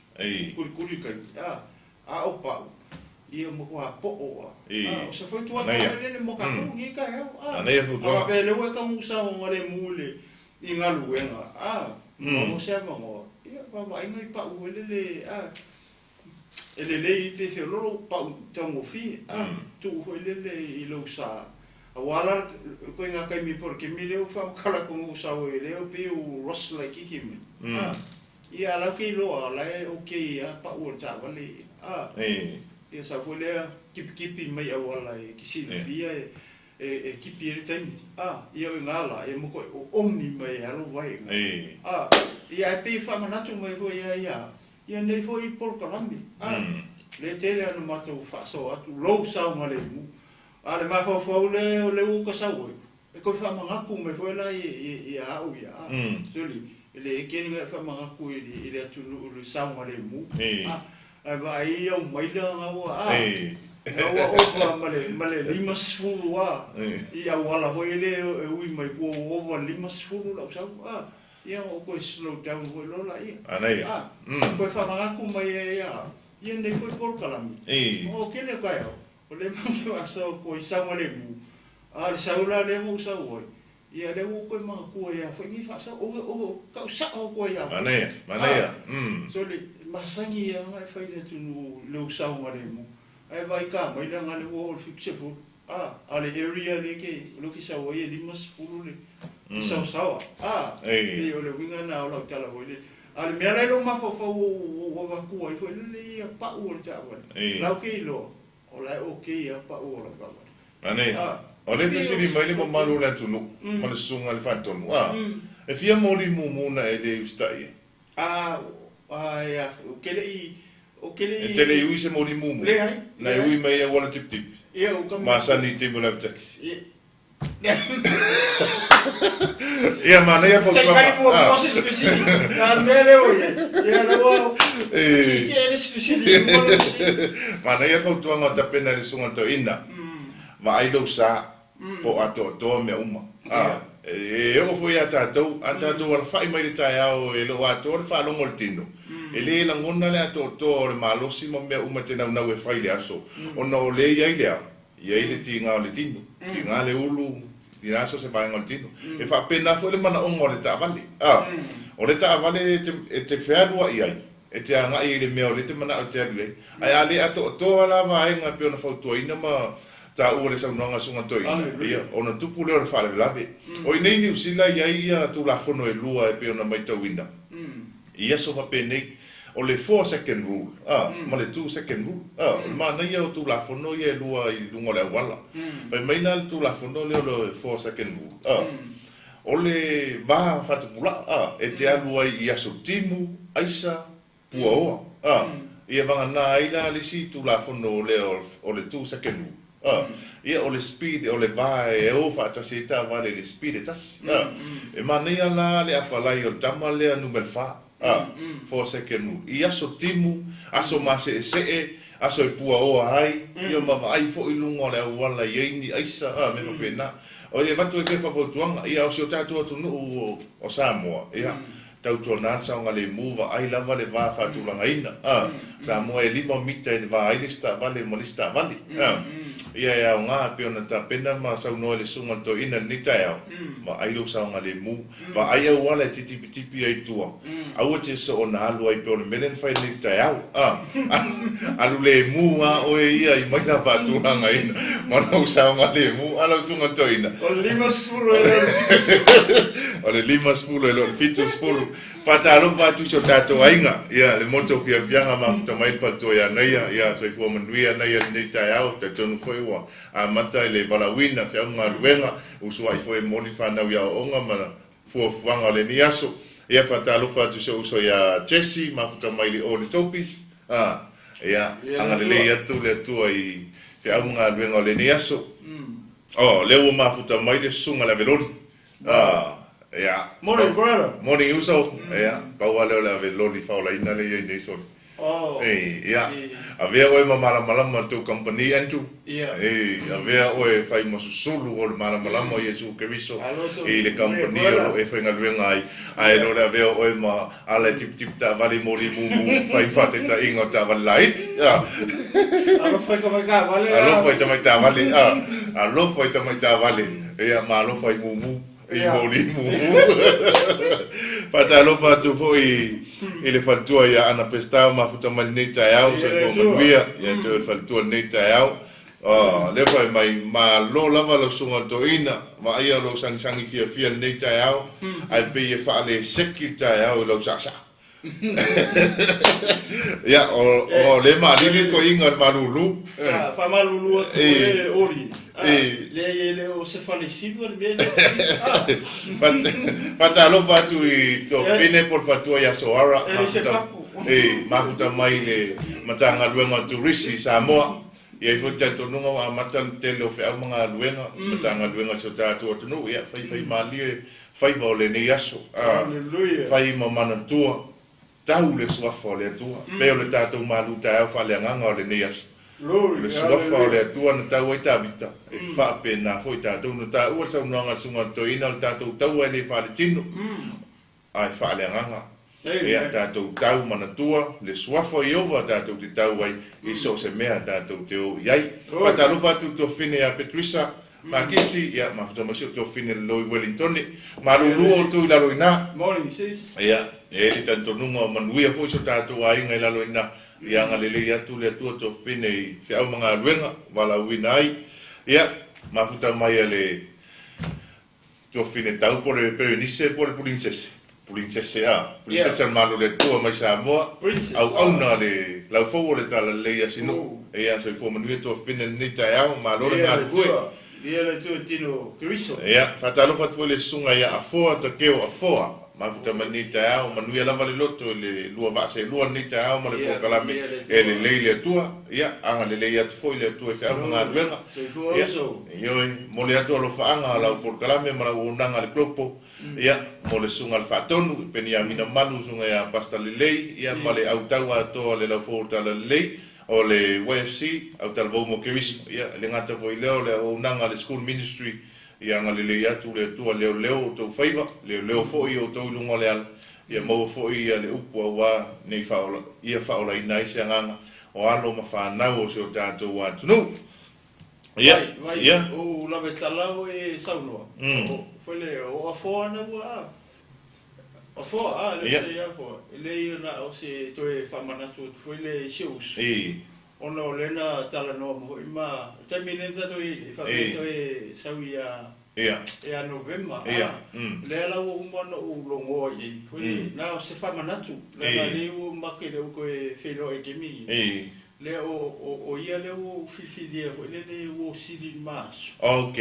kulikuli le taimi. A, A o pau, ia matua poo a. A, o se fautuaga foi lele mo tatou i lenei taeao, a. A faapea lea ua e taunuu saogalemu i le, i galuega, a, maua se avanoa, ia, vaavaai nai pau foi lele, a, e lelei pe feololo pau taugofie, a, tuu foi lele i lou sa. Aua la le ituaiga taimi po o le taimi lea ua faamatala atu na ou sau ai lea pei ua rush laitiiti mai, a. Ia a la ou te iloa o la e ok a pau o le taavale a ia sau foi lea kipikipi mai auala e te silafia e kipi ai le taimi a ia o ina la ia matua oomi mai e alo vaega a ia ae pei e faamanatu mai foi ia ia ia nei foi polokalame a lea tele ona matou faasoa atu lou saogalemu a le mafaufau lea o lea ua ou tasau ai E toe faamanatu mai foi la ia au ia, a, soli, e le tele na faamanatu i le atunuu i le saogalemu, a, ae vaai au maila na ua, a, na ua ova ma le, ma le 50, a, i auala foi lea e ui mai tua ua ova le 50 lau sau, a, ia ona ou toe slow down foi loa laia, a, toe faamanatu mai ia au, ia nei foi polokalame, o tele o taeao, o lea matou te faasoa atu ai i saogalemu, A o le sau la lea na ou sau ai, Ia lea ua ou toe manatua ia foi nei faasao o o tau sao atu ai ia te Manaia, manaia. Mm. Sole, masani ia ona e fai i le atunuu i lou saogalemu, ae vaai ta mai leaga lea ua oo i le 70, a, a o le area lea ke, lea ou te sau ai e 50 le saosaoa, a, pei o le uiga lena o lau tala foi lele. A o le mea la i lou mafaufau ua ou avatua ai foi lele ia pau o le taavale, la ou te iloa, O la e okay a pau o lau taavale. Anei, o lea e fesili mai le mamalu o le atunuu ma le susuga i le faatonu, a, e fia moli mumu na e le usitai ai? A, a, e a foi, ou te le i, ou te le i. E te le i ui se moli mumu? Leai, Na e ui mai i auala tipitipi? Ia, ou ka. Masani i taimi o le ave taxi? Ia. Ia, manaia le fautuaga. Se i tali muamua se isi fesili. A o le mea lea ua i ai, ia lea ua tietie le isi fesili i luma le fesili. Manaia le fautuaga o tapena e le Susuga i le Toeaina, vaai lou sa, po o atoatoa mea uma. E oo foi ia tatou, a tatou alafai mai i le taeao e le o atoa le faalogo o le tino, e le lagona le atoatoa o le malosi ma mea uma e te naunau e fai i le aso, ona o lea e i ai le a? I ai le tiga o le tino, tiga le ulu, tiga so o se vaega o le tino. E faapena foi le manaoga o le taavale. A, o le taavale e te, e te fealuai ai, e te agai ai i le mea o lea e te manao e te alu i ai. Ae a le atoatoa la vaega e pei ona fautuaina ma taua i le saunoaga a Susuga Toeaina, ia, ona tupu lea o le faalavelave. O i inei i Niu Sila e i ai ia Tulafono e lua e pei ona maitauina. I aso faapenei, o le four second rule, a, ma le two second rule, a, o le manaia o Tulafono ia e lua i luga o le auala. Fai mai la le Tulafono lea o le four second rule, a, o le va faatupula'a, a, e te alu ai i aso timu, aisa, puaoa, a, ia vagana ai la le isi Tulafono lea o le two second rule. A, ia, o le speed, o le va e o faatasi ai taavale i le speed e tasi. A, e manaia la le apalai o le tama lea numera fa, a, four second rule, i aso timu, aso maseesee, aso e puaoa ai, ia ma vaai foi i luga o le auala i ai ni aisa, a, mea faapena. O, e avatu ai pea faafautuaga, ia, o si o tatou atunuu o Samoa, ia, Tautuana le saogalemu, vaai lava le va faatulagaina. A, Samoa e lima mita e va ai le isi taavale ma le isi taavale. A, ia e aoga e pei ona tapena ma saunoa i le Susuga i le Toeaina i lenei taeao, vaai lou saogalemu, vaai auala e te tipitipi ai i tua, aua te soona alu ai pei o le mea lea na fai nei i le taeao. A, alu lemu lava oe ia i maila faatulagaina ma lou saogalemu. A lau Susuga i le Toeaina. O le 50 e le o le 70. O le 50 e le o le 70. Faatalofa atu i si o tatou aiga, ia, le motu o fiafiaga mafuta mai le faletua ia Naia, ia, soifua manuia Naia i lenei taeao, talitonu foi ua amata i le valaauina feau galuega, usuai foi e momoli fanau i aoaoga ma fuafuaga o lenei aso. Ia, faatalofa atu i si ou uso ia Jesse, mafuta mai le o le Topis, a, ia, agalelei atu le Atua i feau ma galuega o lenei aso. Oh, lea ua mafuta mai le susuga i le aveloli. Ah, ia. Morning, brother. Morning, uso. Ia, pau lava lea o le aveloli faolaina lea e i ai nei soli. Oh. Ei, ia. Avea oe ma malamalama i le tou kamupani, Andrew. Ia. Ei, avea oe e fai ma susulu o le malamalama o Iesu Keriso i le kamupani o lo o e faigaluega ai. Ae le o le avea oe ma ala e tipitipi taavale i moli mumu, fai faataitaiga o taavale laiti. Ah. Alofa i tamai taavale. Alofa i tamai taavale. Ah. Alofa i tamai taavale. Ia, ma alofa i mumu. I moli mumu. Faatalofa atu foi i le faletua ia Ana Pestao mafuta mai lenei taeao, soifua manuia ia te oe le faletua lenei taeao. Oh, lea fai mai, malo lava lau susuga i le toeaina, vaaia lou sagisagi fiafia i lenei taeao, ae pei e faaleseki le taeao i lau saasaa. Ia, o, o lea e maalili le toeaina i le malulu. Faamalulu atu foi le audience. Leai e le o se fale silva le mea lea, please. Faatalofa atu i Tuafafine po o le faletua ia Soara. E le se papu. Mafuta mai i le Matagaluega o Turisi i Samoa. E i ai foi le talitonuga ua amata le tele o feau ma galuega i Matagaluega a si o tatou atunuu, ia faifaimalie faiva o lenei aso, a fai ma manatua tau le Suafa o le Atua, pei o le tatou malu taeao faaleagaga o lenei aso. O le Suafa o le Atua na tau ai Tavita, e faapena foi tatou. Na taua le saunoaga a le Susuga i le Toeaina o le tatou taua e le faaletino, ae faaleagaga. Ia tatou tau manatua le Suafa o Ieova tatou te tau ai i so o se mea tatou te o i ai. Faatalofa atu i le tuafafine ia Petrisa, Makisi, ia, mafuta mai si ou tuafafine le Loi Wellingtone. Malulu outou i lalo i ina. Morning sis. Ia, e i ai le talitonuga o manuia foi si o tatou aiga i lalo i ina. Ia agalelei atu le Atua tuafafine i feau ma galuega valaauina ai. Ia, mafuta mai a le tuafafine tau po o le Perenise po o le Pulinisese. Pulinisese a, Pulinisese a le Malo o le Atua mai Samoa, auauna a le laufou o le Talalelei ia Sinuu. Ia, soifua manuia tuafafine i lenei taeao, malo le galulue. Viia le Atua tino Keriso. Ia, faatalofa atu foi i le susuga ia Afoa Takeo Afoa, mafuta mai lenei taeao, manuia lava le loto i le lua vaa seelua lenei taeao ma le polokalame e lelei le Atua. Ia, agalelei atu foi le Atua i feau ma galuega. Ia, ioe, momoli atu alofaaga a lau polokalame ma lau auaunaga a le Global, ia, mo le susuga i le Faatonu, Peniamina Malu, susuga ia Pastor Lelei, ia, ma le autau atoa o le Laufou o le Talalelei. O le YFC, Autalavou mo Keriso, ia, e le gata foi i lea o le auaunaga a le School Ministry, ia agalelei atu le Atua leoleo outou faiva, leoleo foi outou i luga o le ala, ia maua foi ia le upu auā nei faaola, ia faaolaina ai se agaga o alo ma fanau o si o tatou atunuu. Ia, Vai, vai, ia. O lava e talau e saunoa. O, foi le, o afoa na ua, afoa, a, le se afoa. E leai na o se toe faamanatu atu foi le i si ou uso. Ona o lea na talanoa ma foi ma, taimi lea na tatou i ai, e faapea toe sau ia, ia Novema, a, lea la ua uma ona ou logoa i ai, foi le, na o se faamanatu, leaga lea ua make le ou toe feiloai i taimi ia. Lea o ia lea ua ou filifilia foi lele ua sili i ma aso. Ok.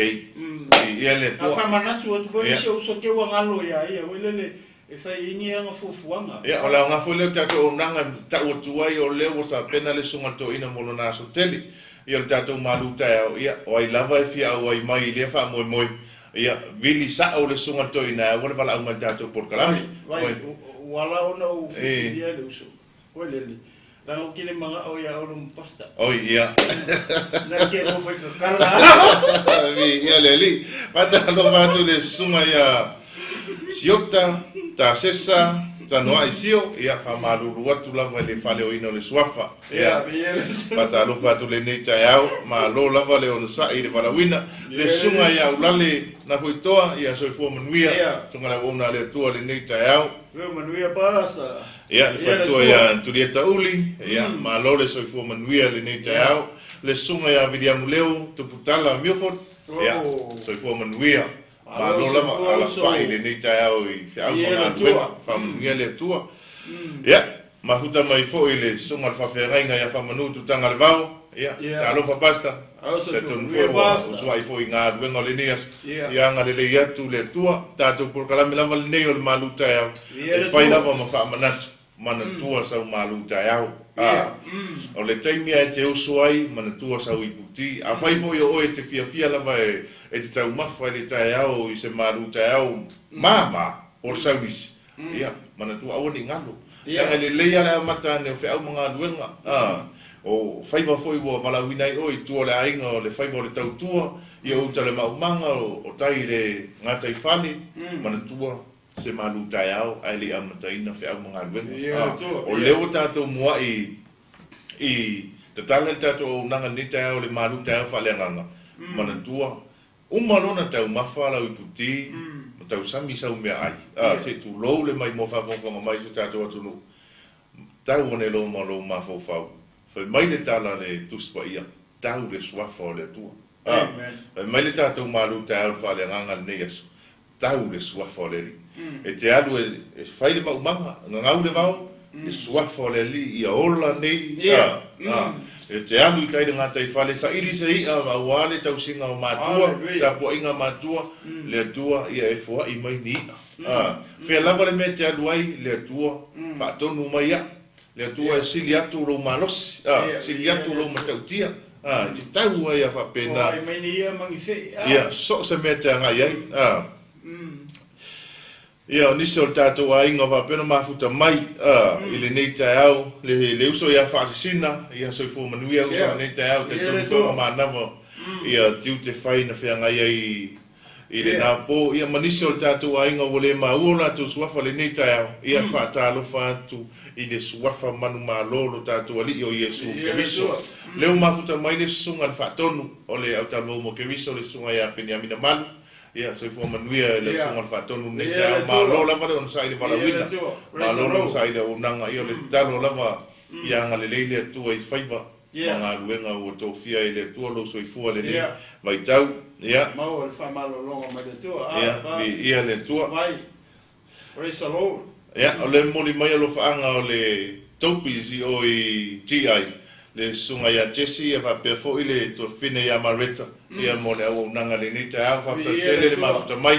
Ia le Atua. A faamanatu atu foi le si ou uso te ua galo ia ia foi lele e fai ai ni ana fuafuaga. Ia, o le aoga foi lea o le tatou auaunaga e tau atu ai o lea ua tapena le Susuga i le Toeaina mo lona aso tele. Ia, o le tatou malu taeao, ia, o ai lava e fia auai mai i lea faamoemoe, ia, vili sao le Susuga i le Toeaina e aua le valaau mai i le tatou polokalame. Vai, vai, ua ala ona ou filifilia le uso. Foi lele, leaga ou te le manao ia Olo ma Pastor. Oi, ia. Na te o fai kakala. Ia le alii. Faatalofa atu le susuga ia Siota, Tasesa, Tanoai Sio, ia faamalulu atu lava i le faaleoina o le suafa. Ia, faatalofa atu lenei taeao, malo lava le onosai i le valaauina. Le susuga ia Aulale Nafoitoa, ia soifua manuia, susuga i le auauna a le Atua lenei taeao. Manuia Pastor. Ia, le faletua ia Julieta Uli, ia, malo le soifua manuia i lenei taeao. Le susuga ia Viliamu Leo Tuputala Milford, ia, soifua manuia. Malo lava alafai i lenei taeao i feau ma galuega, faamanuia le Atua. Ia, mafuta mai foi le susuga i le faafeagaiga ia Faamanu Tutagalevao, ia, talofa Pastor. Talitonu foi ua usuai foi i galuega o lenei aso. Ia agalelei atu le Atua. Tatou polokalame lava lenei o le malu taeao e fai lava ma faamanatu, manatua sau malu taeao. A, o le taimi lava e te usu ai, manatua sau iputi. Afai foi o oe e te fiafia lava e te taumafa i le taeao i se malu taeao mama po o le saunisi, Ia, manatua aua ne i galo. Leaga e lelei lava le amata ane o feau ma galuega. A, o faiva foi ua valaauina ai oe i tua o le aiga o le faiva o le tautua, ia o uta le maumaga, o tai i le gataifale, manatua se malu taeao ae le i amataina feau ma galuega. A, o lea ua tatou muai i tatala le tatou auaunaga i lenei taeao i le malu taeao faaleagaga, manatua Uma lona taumafa lau iputi ma tausami sau meaai, a, se i tulou le maimoa faafogafoga mai i so tatou atunuu. Tau ane loa ma lou mafaufau. Fai mai le tala a le Tusi Paia, Tau le Suafa o le Atua. A, fai mai le tatou malu taeao i le faaleagaga lenei aso, Tau le Suafa o le Alii. E te alu e fai le maumaga, gagau le vao, le Suafa o le Alii ia ola nei, a, a, e te alu i tai le gataifale, saili se i'a auā le tausiga o matua, tapuaiga a matua, le Atua ia e foai mai ni i'a. A, fea lava le mea e te alu ai, le Atua, faatonu mai au. Le Atua e sili atu lou malosi, a, sili atu lou matautia, a, e te tau ai a faapena. Foai mai ni ia mangife'i, a. Ia, so o se mea e te agai ai, a. Ia, o nisi o le tatou aiga o faapea ona mafuta mai, a, i lenei taeao, le, le uso ia Faasisina, ia soifua manuia uso i lenei taeao, talitonu foi ua manava, ia tiute fai na feagai ai i. I lena po, ia ma nisi o le tatou aiga ua le maua o latou suafa lenei taeao, ia faatalofa atu i le suafa manumalo o lo tatou Alii o Iesu Keriso. Lea ua mafuta mai le Susuga i le Faatonu o le Autalavou mo Keriso, le Susuga ia Peniamina Malu. Ia, soifua manuia i le Susuga i le Faatonu lenei taeao. Malo lava le onosai i le valaauina, malo le onosai i le auaunaga. Ia, o le tatalo lava ia agalelei le Atua i faiva ma galuega ua tofia e le Atua lou soifua lenei vaitau. Ia. Maua le faamalologa mai le Atua. Ia, viia le Atua. Vai. Praise the Lord. Ia, o le momoli mai alofaaga o le Topies i o i GI, le susuga ia Jesse ia faapea foi le tuafafine ia Mareta, ia mo le auaunaga lenei taeao. Faafetai tele le mafuta mai.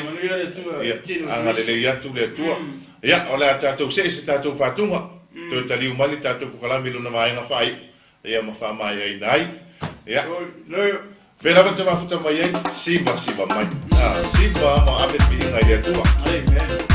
Ia, agalelei atu le Atua. Ia, o le a tatou see se tatou faatuga, toe taliu mai le tatou pokalame i lona vaega faaiu, ia ma faamaeaina ai. Ia, fea lava te mafuta mai ai, siva siva mai. Siva ma ave piiga i le Atua. Amen.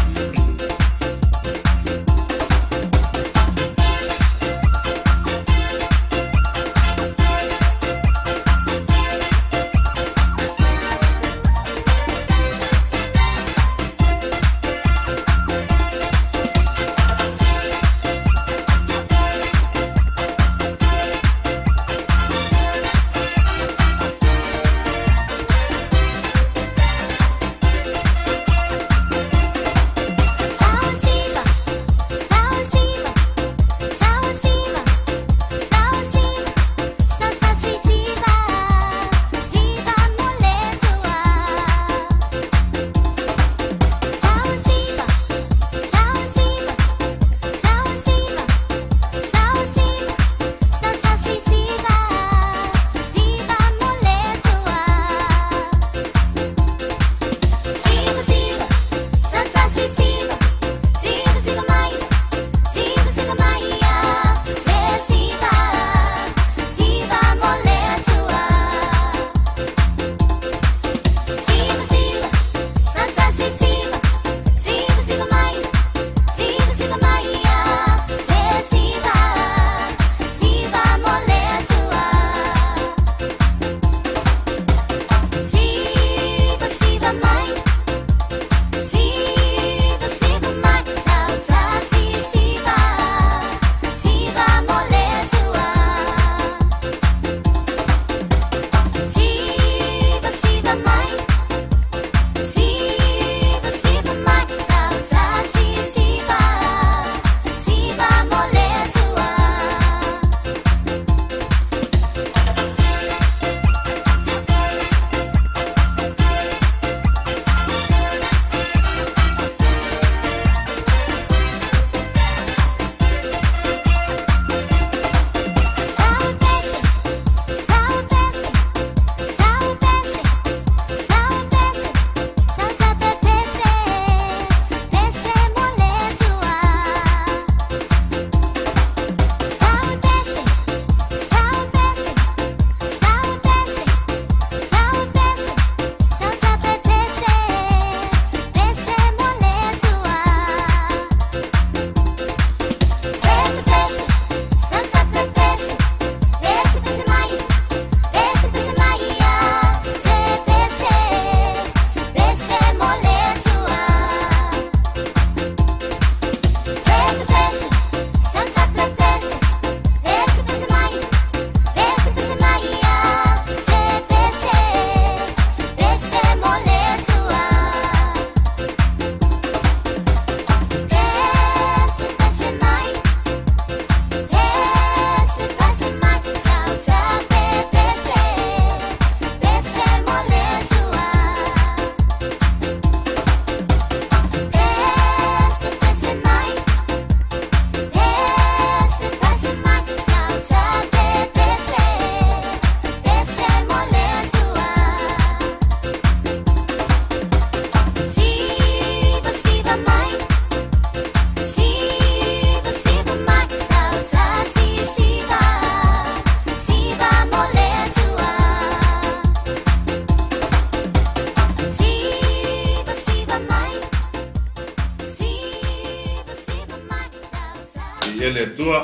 Viia le Atua.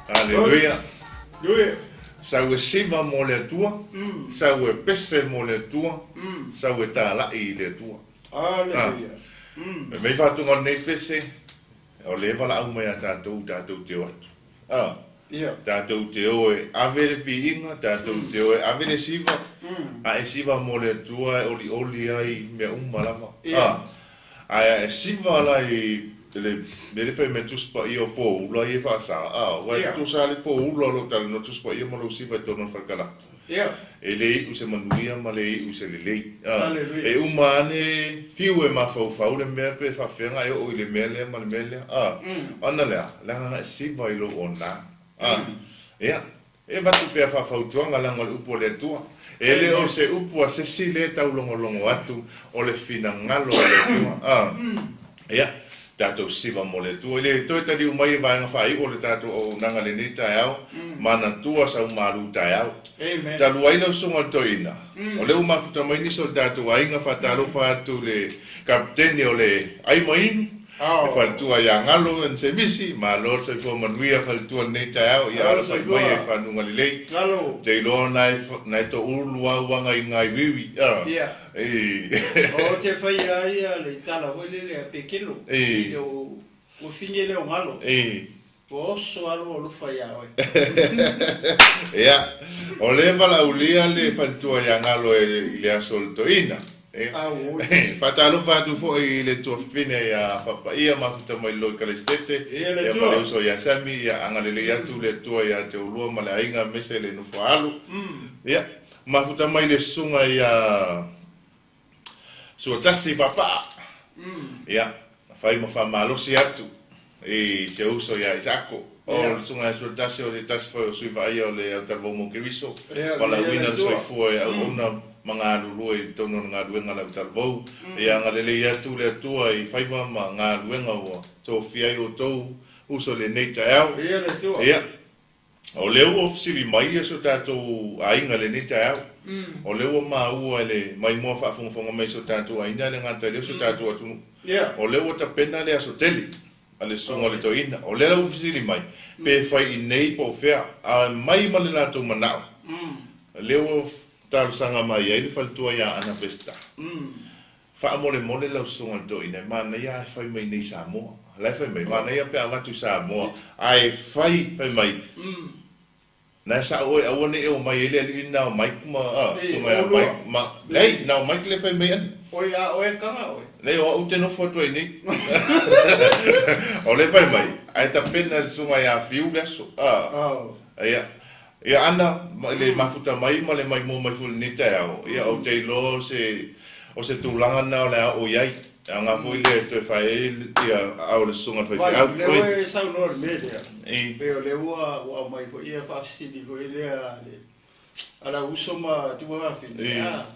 Aleluia. Sau e siva mo le Atua, sau e pese mo le Atua, sau e tala'i i le Atua. Aleluia. E mei faatuga o lenei pese, o lea e valaau mai ia tatou, tatou te o atu. Tatou te o e ave le piiga, tatou te o e ave le siva, a e siva mo le Atua e olioli ai mea uma lava. Ae a e siva la i le mea lea e fai mai Tusi Paia o poula ia e faasa, aua e tutusa lava le poula o lo o talanoa Tusi Paia ma lou siva i totonu o le falekalapa. E le iu se manuia ma le iu se lelei. E uma ane fiu e mafaufau le mea pe faafefea e oo i le mea lea ma le mea lea. Ona lea, leaga na e siva i lou ona. Ia, e avatu pea faafautuaga leaga o le upu a le Atua. E le o se upu a se isi lea e taulogologo atu o le finagalo o le Atua. Ia, tatou siva mo le Atua. I le toe taliu mai i vaega faaiu o le tatou auaunaga i lenei taeao, manatua sau malu taeao. Talu ai lau susuga i le toeaina, o lea ua mafuta mai nisi o le tatou aiga, faatalofa atu i le Kapeteni o le Ai ma Inu, le faletua ia Galo and Semisi, malo le soifua manuia faletua i lenei taeao, ia alafai mai e fanuga lelei. Ou te iloa na e toulu au aga i Ngaiwiwi. O te faia ai le tala foi lele a Pekelo, i le ua fine lea o Galo, ua oso lava lou alofa ia oe. Ia, o lea e valaaulia le faletua ia Galo i le aso o le toeaina. Faatalofa atu foi i le tuafafine ia Fapaia mafuta mai le Loikalesetete, ia ma le uso ia Sami, ia agalelei atu le Atua ia te oulua ma le aiga aemaise le nofo a alo. Ia, mafuta mai le susuga ia Suatasi Papaa, ia, fai ma faamalosi atu i si uso ia Isaako. O le susuga ia Suatasi o se tasi foi o sui vaaia o le autalavou mo Keriso, valaauina le soifua e auauna ma galulue i totonu o le galuega a le autalavou. Ia agalelei atu le Atua i faiva ma galuega ua tofia ai outou uso i lenei taeao. Ia, o lea ua fesili mai si o tatou aiga i lenei taeao. O lea ua maua i le maimoa faafogafoga mai si o tatou aiga e le gata i lea o si o tatou atunuu. O lea ua tapena le aso tele a le susuga o le toeaina. O lea la ua fesili mai, pe fai i nei po o fea. A mai ma le latou manao, o lea ua talosaga mai ai le faletua ia Ana Peseta. Faamolemole lau susuga i le toeaina, e manaia ae fai mai nei i Samoa. La e fai mai, manaia pe avatu i Samoa, ae fai, fai mai, na e sao oe aua ne i omai ai le alii na o Mike ma, a, susuga ia Mike ma, leai, na o Mike le fai mai ana. Oi, a oe kanga oe. Leai, o au ou te nofo atu ai nei. O le fai mai, ae tapena le susuga ia Fiu le aso, a, ia, Ia Ana, i le mafuta mai ma le maimoa mai foi i lenei taeao, ia ou te iloa o se, o se tulaga lena o le a oo i ai. E aoga foi lea e toe fai ai ia aao o le susuga i le faifeau. Vai, o lea ua e saunoa i le mea lea, pei o lea ua aumai foi ia faafesili foi lea a le, a lau uso ma Tuafafine, a,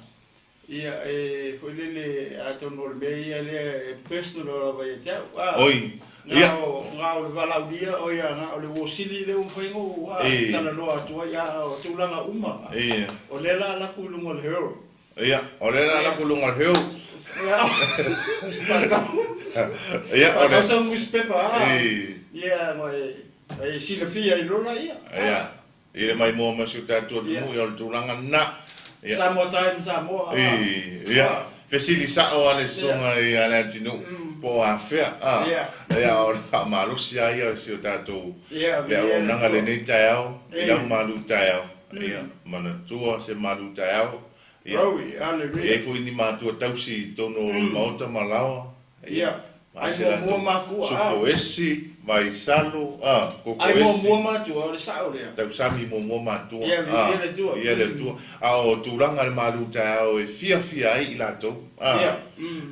ia e foi lele, atonu o le mea ia lea e personal lava ia te au, a. Oi, Na o, na o le valaaulia, o ia, na o le uosili lea ua mafai ona ou talanoa atu ai, a o tulaga uma, o lea la laku i luga o le hurl. Ia, o lea la laku i luga o le hurl. Ia, o le... Faatau sau newspaper, a. Ia, e silafia ai loa laia. Ia, i le maimoa mai si o tatou atunuu, ia o le tulaga lena. Ia. Samoa Times Samoa. Ia, fesili sao lava le susuga ia Leatinuu po o afea, a. Ia, o le faamalosi lava ia o si o tatou le auaunaga i lenei taeao, i lau malu taeao. Ia, manatua se malu taeao. Ia, e i ai foi ni matua tausi i totonu o le Maota ma Laoa. Ia, ai muamua matua, a. Supoesi, Vaisalo, a, Kokoesi. Ai muamua matua, o le sao lea. Tausami muamua matua, a. Ia, le Atua. Ia le Atua. A o tulaga i le malu taeao e fiafia ai i latou, a.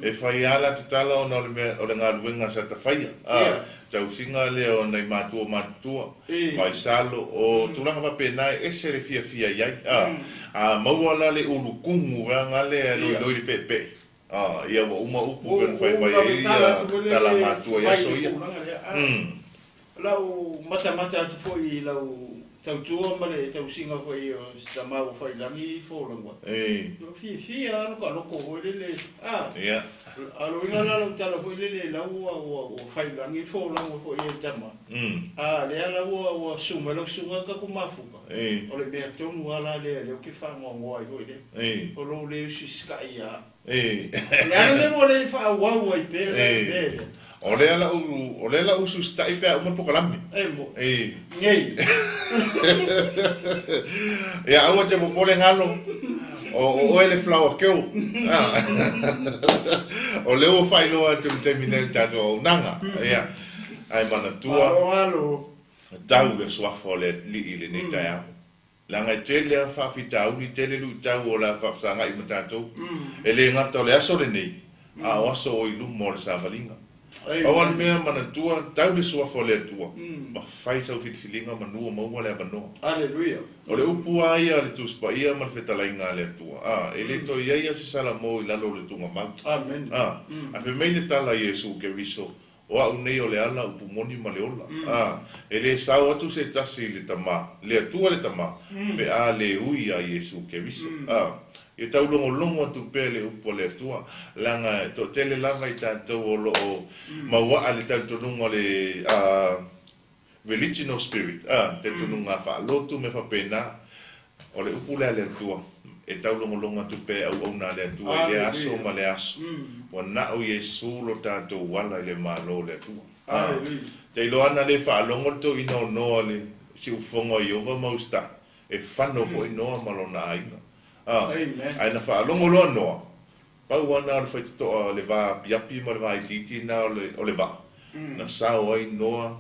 E fai lava latou tala ona o le mea, o le galuega sa tafaia, a. Tausiga lea o nai matua matutua, Vaisalo, o tulaga faapena e ese le fiafia i ai, a. A maua la le ulukumu vaega lea e loiloi le peepee. A, ia ua uma upu pei ona fai mai ai ia tala matua i aso ia. Lau matamata atu foi i lau tautua ma le tausiga foi o si tama ua faiilagi i folauga. Ua fiafia lava lo ta loto foi lele, a. A o le uiga la o lau tala foi lele la ua ua faiilagi le folauga foi e le tama, a lea la ua ua susu mai lau susuga tatou mafuta, o le mea tonu lava la lea lea ou te faanoanoa ai foi lea, o lou le usisitai ia au. O le a le mea ua le faaauau ai pea le mea lea? O lea la ou, o lea la ou usiusitai pe a uma le polokalame. E mo. Nei. Ia aua te popole galo, o o oe le flower girl. O lea ua faailoa atu i le taimi nei i le tatou auaunaga. Ia, ae manatua. Malo galo. Tau le suafa o le Alii i lenei taeao. Leaga e tele lava faafitauli, tele luitau o le a faafesagai ma tatou. E le gata o le aso lenei, a o aso o i luma o le savaliga. Pau lava le mea, manatua, tau le suafa o le Atua, ma fai sau filifiliga manu o maua le avanoa. O le upu lava ia a le Tusi Paia ma le Fetalaiga a le Atua, a, e le toe i ai lava se salamo i lalo o le tugamau. A, ae fai mai le tala a Iesu Keriso, O au nei o le ala, upu moni ma le ola. A, e le sao atu se tasi i le Tama, le Atua le Tama, pe a le ui iā Iesu Keriso. A, ia taulogologo atu pea le upu a le Atua, leaga e toatele lava i tatou o lo o mauaa le talitonuga o le, a, religional spirit, a, talitonuga faalotu mea faapena. O le upu lea a le Atua, e taulogologo atu pea e auauna a le Atua i lea aso ma lea aso, ua na'o Iesu lo tatou ala i le Malo o le Atua. A, te iloa ana le faalogo le toeaina o Noa le siufofoga o Ieova ma Usita'i, e fano foi Noa ma lona aiga. A, ae na faalogo loa Noa, pau lava na o le faitotoa o le va apiapi ma le va itiiti na o le vaa, na sao ai Noa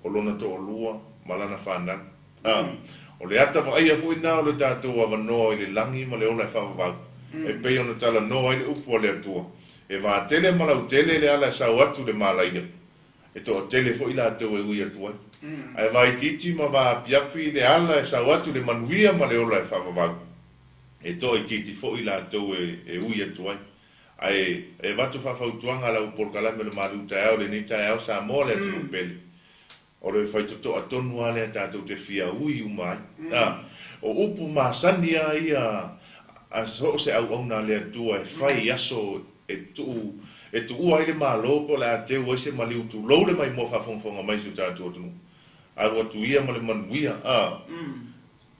o lona toalua ma lana fanau. A, o le ata vaaia foi na o le tatou avanoa i le lagi ma le ola e faavavau, e pei ona talanoa ai le upu a le Atua, E vatele ma lautele le ala e sao atu le malaia, e toatele foi latou e ui atu ai. Ae vaitiiti ma vaapiapi le ala e sao atu le manuia ma le ola e faavavau, e toaitiiti foi latou e ui atu ai. Ae e avatu faafautuaga lau polokalame o le malu taeao i lenei taeao Samoa le atunuu pele. O le faitotoa tonu lava lea tatou te fia ui uma ai. A, o upu masani lava ia a so o se auauna a le Atua e fai i aso e tuu e tuua ai le Malo po o le a teu ai se maliu tulou le maimoa faafogafoga mai si o tatou atunuu. Alu atu ia ma le manuia, a.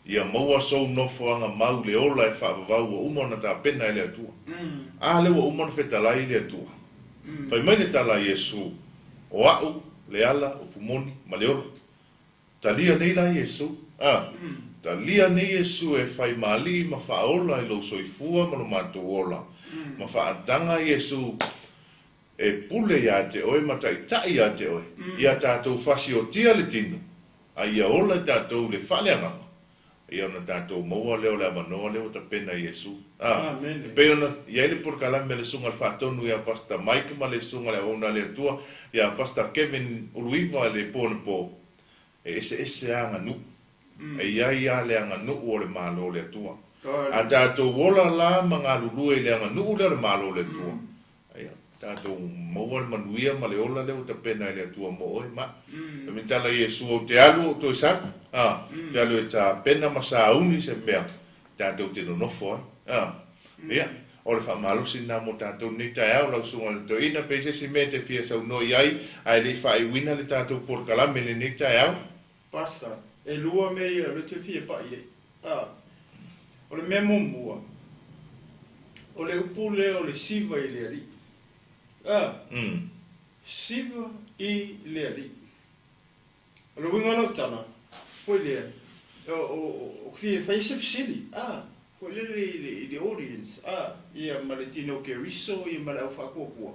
Ia maua sou nofoaga mau i le ola e faavavau ua uma ona tapena e le Atua. A lea ua uma ona fetalai le Atua. Fai mai le tala a Iesu, O a'u le ala, upu moni, ma le ola. Talia nei la Iesu. A, talia nei Iesu e fai ma alii ma faaola i lou soifua ma lo matou ola, ma faataga Iesu e pule iā te oe ma taitai iā te oe, ia tatou fasiotia le tino, a ia ola i tatou i le faaleagaga, ia ona tatou maua lea o le avanoa lea ua tapena e Iesu. A, e pei ona i ai le polokalame a le Susuga i le Faatonu ia Pastor Mike ma le Susuga i le Auauna a le Atua ia Pastor Kevin Uluiva i le po anapo, e eseese lava aganuu. E i ai lava le aganuu o le Malo o le Atua. A tatou ola la ma galulue i le aganuu lea o le Malo o le Atua, Ia, tatou maua le manuia ma le ola lea ua tapena e le Atua mo oe ma. Fai mai tala Iesu, Ou te alu ou toe sau, a, ou te alu e tapena ma sauni se mea tatou te nonofo ai. A, ia, o le faamalosi lena mo tatou lenei taeao, lau Susuga i le Toeaina, pe i se isi mea e te fia saunoa i ai, ae le i faaiuina le tatou polokalame i lenei taeao. Pastor, e lua mea ia o lea ou te fia pai ai. A, o le mea muamua, o le upu lea o le siva i le Alii. A, siva i le Alii. O le uiga o lau tala, foi lea, o, o, o fia fai se fesili, a, foi lele i le, i le audience, a, ia ma le tino Keriso, ia ma le au faatuatua,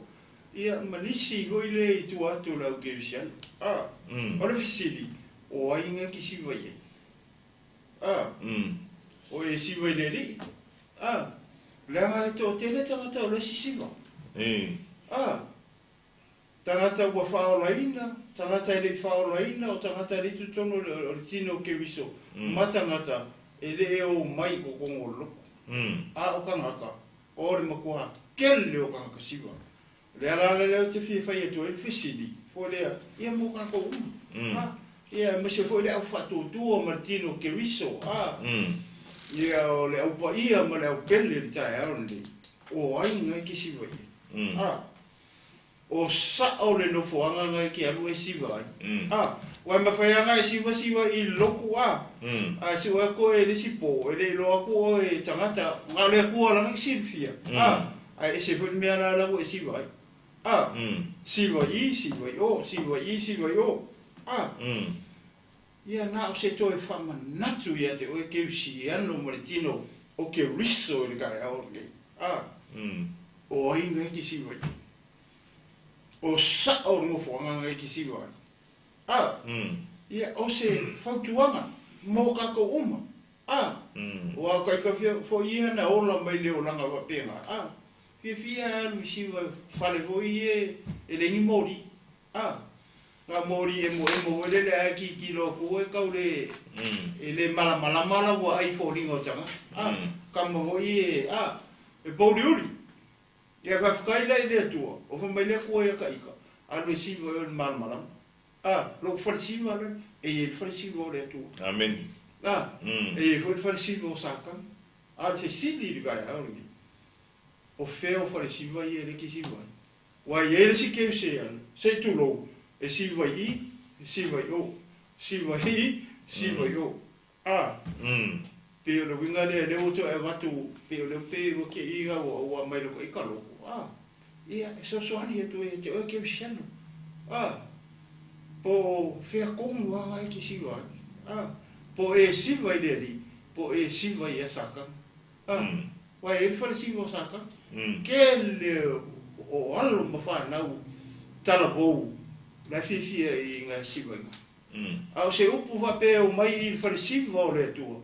ia ma nisi foi lea i tua atu o le au Kerisiano. A, o le fesili, o ai na te siva i ai? A, o e siva i le Alii? A, leaga e toatele tagata o le isi siva. A, tagata ua faaolaina, tagata e le i faaolaina, o tagata e le i totonu o le tino o Keriso, ma tagata e le e o mai i totonu o le lotu. A o tagata, o le matua tele o tagata siva. O le ala lea ou te fia fai atu ai le fesili, foi lea, ia mo tatou uma. A. Ia, aemaise foi le au faatuatua ma le tino Keriso, a. Ia, o le au paia ma le au pele i le taeao lenei, o ai na e ke siva i ai? A. O sa'o le nofoaga na e ke alu e siva ai? A. Ua e mafai lava na e siva siva i le lotu, a. Ae su'e atu oe i le isi po, e le iloa atu oe e tagata, na o le Atua lava e silafia, a. Ae ese foi le mea la la ua e siva ai. A. Siva i, siva i o, siva i, siva i o. A. Ia na o se toe faamanatu ia te oe Keusiano ma le tino o Keriso i le taeao lenei. A. O ai na e te siva i ai? O sa'o le nofoaga na e te siva ai. A. Ia o se fautuaga mo tatou uma. A. Ua taika foi ia na ola mai le olaga faapena. A. Fiafia e alu i siva fale foi e e le ni moli. A. Na moli emoemo foi lele ae tilotilo atu e tau le e le malamalama la ua ai foliga o tagata. A. Kama foi e a e pouliuli. Ia faafetai la i le Atua, o fai mai le Atua ia taika, alu e siva i o i le malamalama. A, lou falesiva lea, e i ai le falesiva o le Atua. Amen. A, e i ai foi le falesiva o Satana. A o le fesili i le taeao lenei, O fea o falesiva ia e le kesiva ai? Ua i ai le isi keuseana, se i tulou, e siva i i, siva i o, siva i i, siva i o. A, pei o le uiga lea, lea ua toe avatu, pei o lea pei ua kei ua ua aumai loa i ka loko. A, ia, e fesoasoani atu ai ia te oe keusiano. A, po o fea tonu lava e kesiva ai. A, po o e siva i le Alii, po o e siva ia Satana. A, Ua i ai le falesiva o Satana. Tele o alo ma fanau talavou la e fiafia i nga sivaiga. A o se upu faapea e omai i le falesiva o le Atua,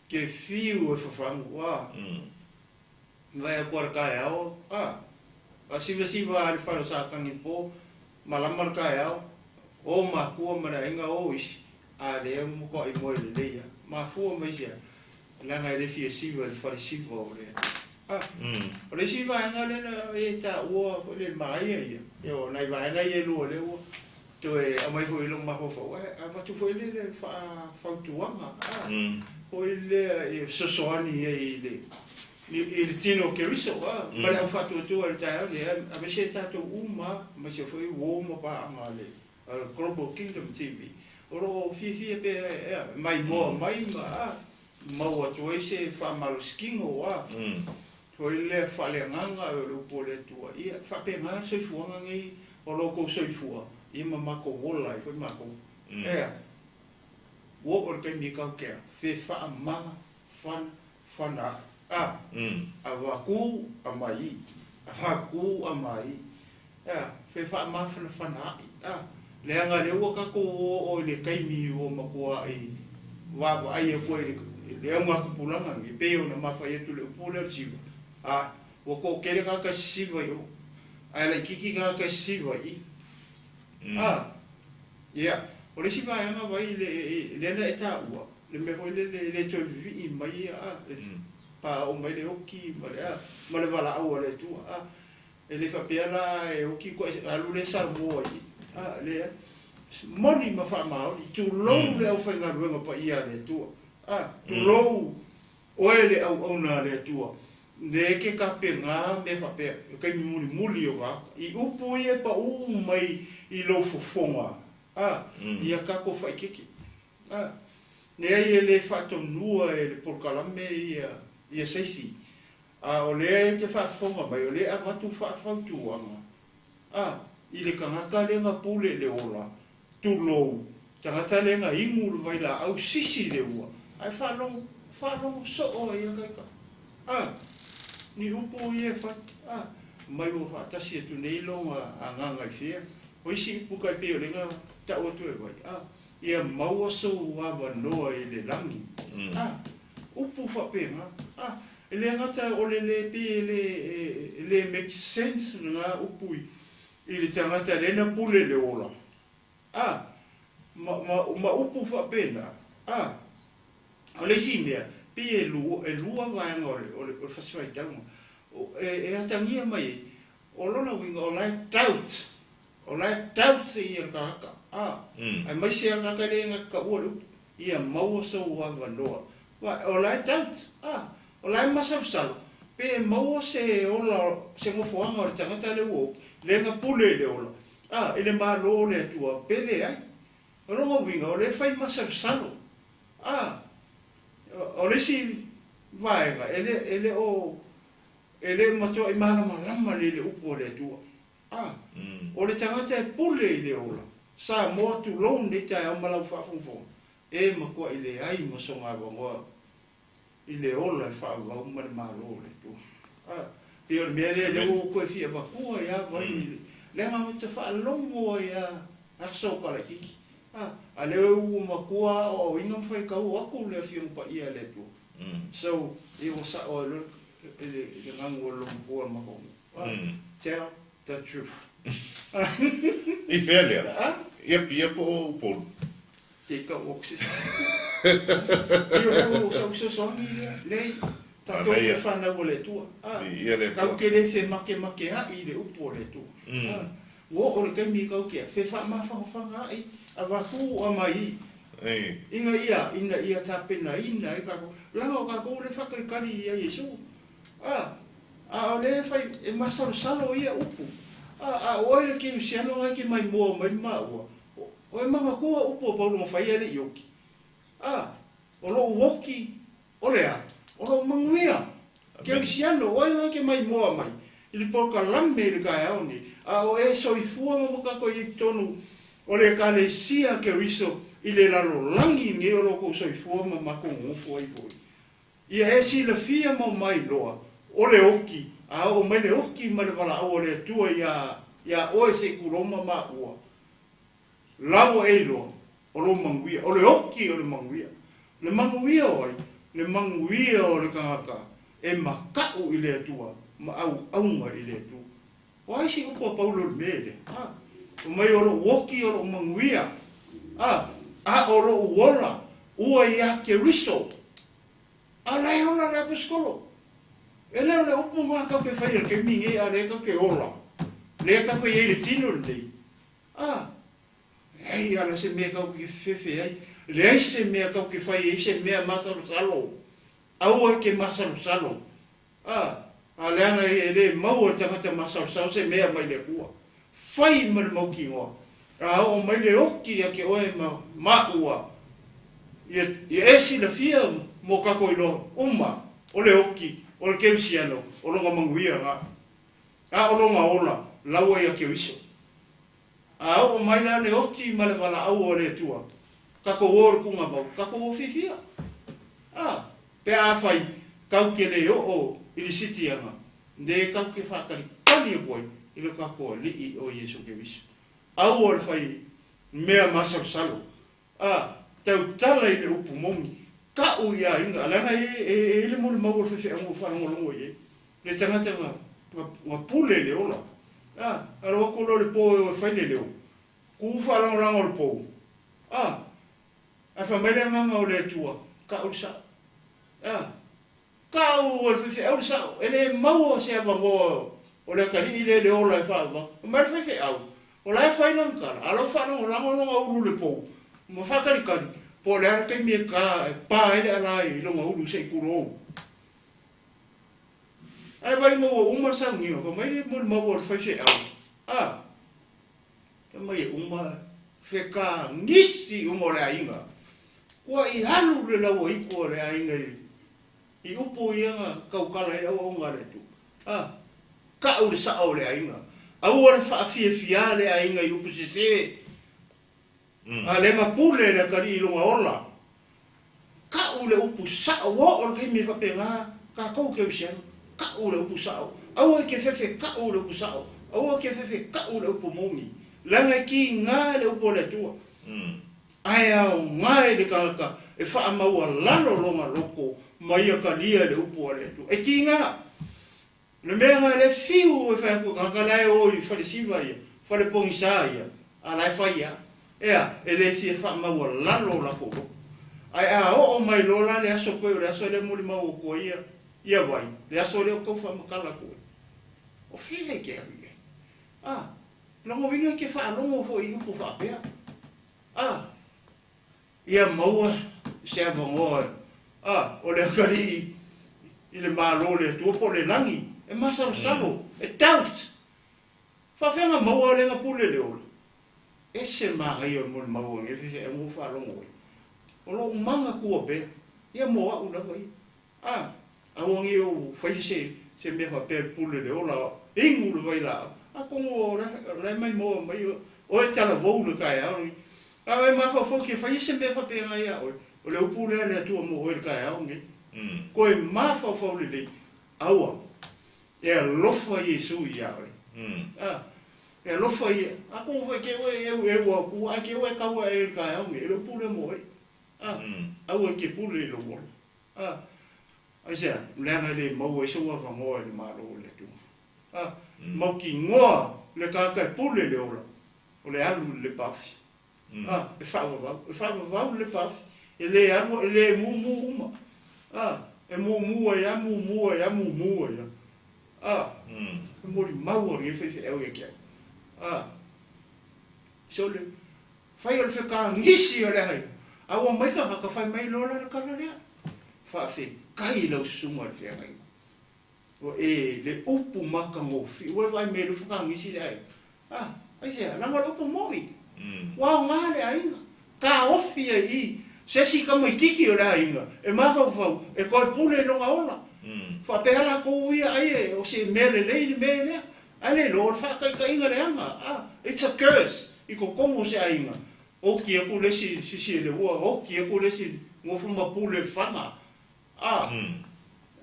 ke fiu e fafagu, a, vae atu a le taeao, a, a sivasiva a le fale o Satani i le po, malama le taeao, o matua ma le aiga, o isi, a lea matuai moe lelei lava. Mafua mai se a? Leaga e le fia siva i le fale siva o le A. O le isi vaega lea na e taua foi le manaia ia, ia o nai vaega ia e lua lea ua toe aumai foi i lou mafaufau, ae avatu foi le le faafautuaga a, foi lea e fesoasoani ai i le i le tino o Keriso a, ma le au faatuatua i le taeao nei, aemaise tatou uma, aemaise foi uo ma paaga a le Global Kingdom TV, o lo o fiafia pea e maimoa mai ma maua atu ai se faamalositino a foi lea faaleagaga o le upu a le Atua. Ia faapena le soifuaga nei o lo outou soifua ia ma matou ola ai foi matou. Ea, ua oo le taimi e tatou te fe faama fana fana ae, a avatu aumai, avatu aumai. Ea, fe faamafanafana a'i, a, leaga lea ua tatou oo i le taimi ua matua'i vaavaai atu ai i le augatupulaga lenei, pei ona mafai atu le upu lea o le siva, a, ua toatele tagata e sisiva i o, ae laitiiti tagata e sisiva i i. A, ia, o le isi vaega vai le, lea na e taua, le mea foi lele e le toe vivii mai ia, a, le paoo mai le oti ma le, a, ma le valaau a le Atua, a. E le faapea la e oti koe alu lea Samoa i a lea moni ma faamaoni tulou le aufaigaluega paia a le Atua a tulou oe le auauna a le Atua le ke tapena mea faapea le taimi mulimuli o va i upu ia e paū mai i lou fofoga a ia tatou faaikeke a leai e le faatonua e le polokalame ia ia seisi A o lea e te faafofoga mai, o lea e avatu faafautuaga, a, i le tagata lea na pule le ola, tulou, tagata lea na inu le vailaau sisi le ua, ae faalogo, faalogo soo ai ia taita. A, ni upu ia e fai, a, mai ua faatasi atu nei lona agaga i fea. O isi upu tai pei o lea na tau atu e vai, a, ia maua sou avanoa i le lagi. A, upu faapena, a, E le gata o le le pei e le e le make sense lena upu i i le tagata lea na pule le ola a ma ma ma upu faapena a o le isi mea pei e lua e lua vaega o le o le o le fasifaitauga o e e atagia mai ai o lona uiga o la e doubt. O la e doubt ia le tagata, a, aemaise lava le tagata lea e gata taua le upu, ia maua sou avanoa. O la e doubt, a, o la e masalosalo, pe maua se ola, se nofoaga o le tagata lea ua oki, lea na pule i le ola, a, i le Malo o le Atua, pe leai. O lona uiga, o lea e fai masalosalo, a, o le isi vaega, e le, e le o, e le matuai malamalama lelei i le upu a le Atua. A, o le tagata e pule i le ola, Samoa tulou lenei taeao ma lau faafogafoga, e matuai leai ma sona avanoa i le ola e faavau ma le Malo o le Atua. A, pei o le mea lea lea ua ou toe fia avatua ai lava i leaga ou te faalogo ai lava aso o kalaititi. A, a lea ua matua aoaoina ma faitau atu le Afioga Paia a le Atua. So, ia ua sao ai loa le gagu o le loomatua o le matou nuu. Tell the truth. I fea lea? Ia Apia po o Upolu? Te kau o se Ia o lea ua sau fesoasoani lea. Leai, tatou te fanau a le Atua. Kau ke le femakemakeaʻi i le upu a le Atua. Ua oo le taimi kau ke fefaamafanafanaʻi avatu a mai ina ia ina ia tapenaina ai tatou. Leaga o tatou lea e faatalikali ia Iesu. A, a o lea e fai, e masalosalo ia upu. A, a o oe le kerisiano na e te maimoa mai ma maua, o e manatua upu a Paulo na fai ae le i oki. A, o lou oki, o le a? O lou manuia. Kerisiano, o ai na e te maimoa mai i le polokalame i le taeao nei, a o e soifua ma matato i totonu o le Ekalesia Keriso i le lalolagi nei o lo tou soifua ma matou nonofo ai foi. Ia e silafia ma mailoa, o le oki, a oo mai le oki ma le valaau a le Atua iā, iā oe se i tulou ma maua, laua e iloa, o lou manuia, o le oki o le manuia. Le manuia o ai? Le manuia o le tagata e makaʻu i le Atua ma auauna i le Atua. O ai se upu a Paulo i le mea lea? A, fai mai o lou oki o lou manuia, a, a o lou ola ua iā Keriso. A o la e ola le Aposetolo. E le o le upu na kau ke fai i le taimi nei a lea kau ke ola, lea kau ke i ai i le tino lenei. A, leai ala se mea kau ke fefe ai, leai se mea kau ke fai ai se mea masalosalo. Aua e ke masalosalo. A, a leaga e le maua e le tagata masalosalo se mea mai le Atua. Fai ma le mautinoa, a oo mai le oki ia te oe ma maua, ia, ia e silafia mo kakou iloa uma o le oki o le Kerisiano o lona manuia na, a o lona ola laua ia Keriso. A oo mai la le oti ma le valaau o le Atua, kakou o le tugamau, kakou o fiafia. A, pe afai kau ke le oo i le sitiaga, le kau ke faatalikali atu ai i le tatou Alii o Iesu Keriso. Aua le fai mea masalosalo, a, tautala i le upu moni, ka'u i aiga, leaga e, e, e i le molimau o le faifeau na ou faalogologo i ai, le tagata na, na, na pule i le ola. A, alo atu loa i le po e o e fai le leo, ku faalagolago o le pou, a, ae fai mai le Agaga o le Atua, ka'u le sa'o. A, ka'u e le faifeau le sa'o, e le maua se avanoa o le atalii lea i le ola e faavavau. Fai mai le faifeau, o la e fai lana tala, a o la ua faalagolago lona ulu i le pou, ma faatalikali, po o le a le taimi e ta, e pa ai le ala i lona ulu se i tulou. Ae vaai mai ua uma le sauniga, fai mai le molimau a le faifeau, a, fai mai e uma fekagisi uma o le aiga. Ua i alu le lauaitu a le aiga i, i upu ia na tautala ai le auauna a le Atua. A, ka'u le sa'o o le aiga. Aua le faafiafiā le aiga i upu sesē. A le na pule le atalii i lona ola. Ka'u le upu sa'o, ua oo le taimi e faapena tatou kerisiano, ka'u le upu sa'o. Aua e te fefe ka'u le upu sa'o, aua e te fefe ka'u le upu moni. Leaga e kigā le upu a le Atua. Ae aoga i le tagata e faamaualalo lona loto ma ia talia le upu a le Atua. E kigā. Le mea na le fiu e fai atu i tagata la e o i falesiva ia, falepogisā ia, a la e fai lava. Ea, e le fia faamaualalo o latou loto. Ae a oo mai loa la le aso pei o le aso lea e molimau atu ai ia, ia vai, le aso lea ou tau faamatala atu ai. O fea e te alu i ai? A. Lona uiga e te faalogo foi i upu faapea, a, ia maua se avanoa, a, o le atalii i le Malo o le Atua po o le lagi, e masalosalo, e doubt. Faafefea na maua lea na pule i le ola? Ese manaia o le molimau a lenei faifeau na ou faalogo ai. O lou manatua pea, ia mo au lava ia. A, aua ne i ou faia se, se mea faapea e pule i le ola, inu le vailaau. Atonu o la e maimoa mai oe talavou i le taeao lenei. A o e mafaufau e te faia se mea faapena ia oe, o le upu lea a le Atua mo oe i le taeao lenei. Toe mafaufau lelei, aua, e alofa Iesu ia oe. A, e alofa ia, atonu foi te oe e eueu atu, ae te oe e tau ae i le taeao lenei, e le upu lea mo oe. A, aua e te pule i lou ola. A, aisea, leaga e le maua ai sou avanoa i le Malo o le Atua. A, mautinoa le tagata e pule i le ola, o le alu i le lepa afi. A, e faavavau, e faavavau le lepa afi, e le alu, e le mumu uma. A, e mumu ai lava, mumu ai lava, mumu ai lava. A, e molimau a lenei faifeau ia te au. A, sole, Fai o le fekagisi o le aiga, a ua mai tagata fai mai loa la le tala lea, Faafetai i lau susuga i le feagaiga. Ua e le upu matagofie, ua e vaai mai e le fekagisi le aiga. A, aisea, leaga o le upu moni. Ua aoga le aiga, taofi ai i se isi tamaititi o le aiga e mafaufau e toe pule i lona ola. Faapea latou ia ai e o se mea lelei le mea lea. Ae le iloa o le faataitaiga leaga a, it's a curse i totonu o se aiga, oti atu le isi sisi e le ua, oti atu le isi nofo ma pule fana a,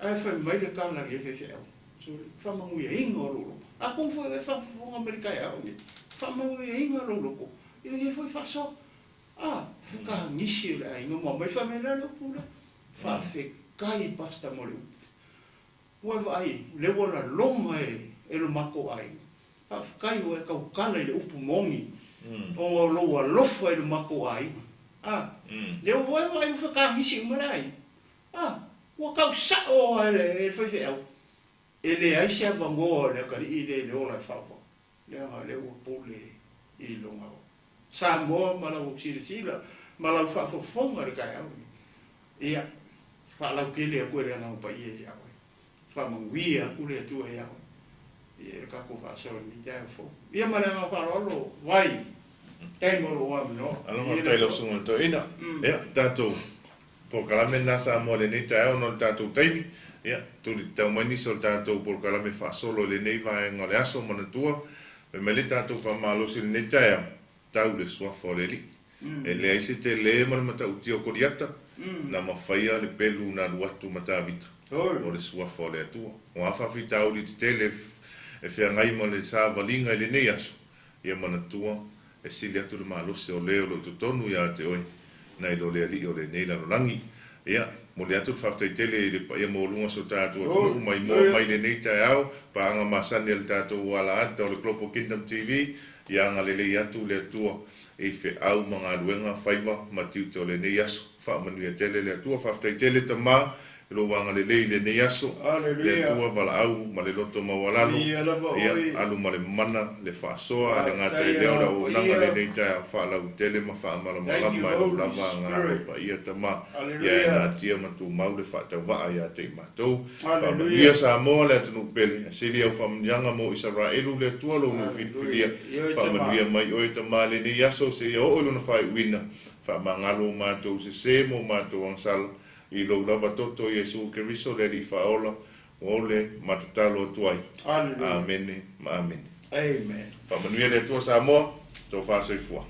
ae fai mai le tala i le faifeau, sole, faamanuiaina o lou loto. Atonu foi e faafofoga mai le taeao lenei, faamanuiaina lou loto i lenei foi faasoa. A, fekagisi o le aiga ma aumai fai mai le a le upu lea, faafetai Pastor mo le upu. Ua e vaai, lea ua laloma e lo matou aiga. Faafetai ua e tautala i le upu moni, ona o lou alofa i lo matou aiga. A, lea ua e vaai ua fekagisi uma le aiga. A, ua tau sao lava e le faifeau, e leai se avanoa o le atalii lea i le ola e faavavau, leaga o lea ua pule i lona ola. Samoa ma lau silasila ma lau faafofoga i le taeao lenei. Ia, faalautele atu e le Agaga Paia ia oe. Faamanuia atu le Atua ia oe. Ia, i le tatou faasoa i lenei taeao fou. Ia ma le agaga faaaloalo, Vai, faafetai mo lou avanoa. Alo faafetai i lau Susuga i le Toeaina. Ia, tatou polokalame lena Samoa i lenei taeao ona o le tatou taimi. Ia, tuli tatau mai nisi o le tatou polokalame faasolo i lenei vaega o le aso. Manatua, fai mai le tatou faamalosi i lenei taeao, tau le suafa o le Alii. E leai se tele ma le matautia o Koliata, na mafaia le pelu na alu atu ma Tavita, o le suafa o le Atua. O a faafitauli tetele e feagai ma le savaliga i lenei aso, ia manatua, e sili atu le malosi o le o lo o i totonu ia te oe, nai lo le alii o lenei lalolagi. Ia, momoli atu le faafetai tele i le paia maualuga o si o tatou atunuu maimoa mai lenei taeao, paaga masani a le tatou alaata o le Global Kingdom TV, ia agalelei atu le Atua i feau ma galuega, faiva ma tiute o lenei aso. Faamanuia tele le Atua. Faafetai tele Tama i lou agalelei i lenei aso. Le Atua valaau ma le loto maualalo, ia alu ma le mana, le faasoa, le gata i lea o le auaunaga i lenei taeao faalautele ma faamalamalama i lou lava agaga paia Tama, ia e natia ma tumau le faatauvaa ia te i matou. Faamanuia Samoa le atunuu pele, a sili au faamanuiaga mo Isaraelu le Atua lou nuu filifilia. Faamanuia mai oe Tama i lenei aso seia oo i lona faaiuina. Faamagalo o matou sese ma o matou agasala i lou lava toto Iesu Keriso le Alii Faaola, ua ole ma tatalo atu ai. Amene ma amene. Amen. Faamanuia le Atua Samoa, tofa soifua.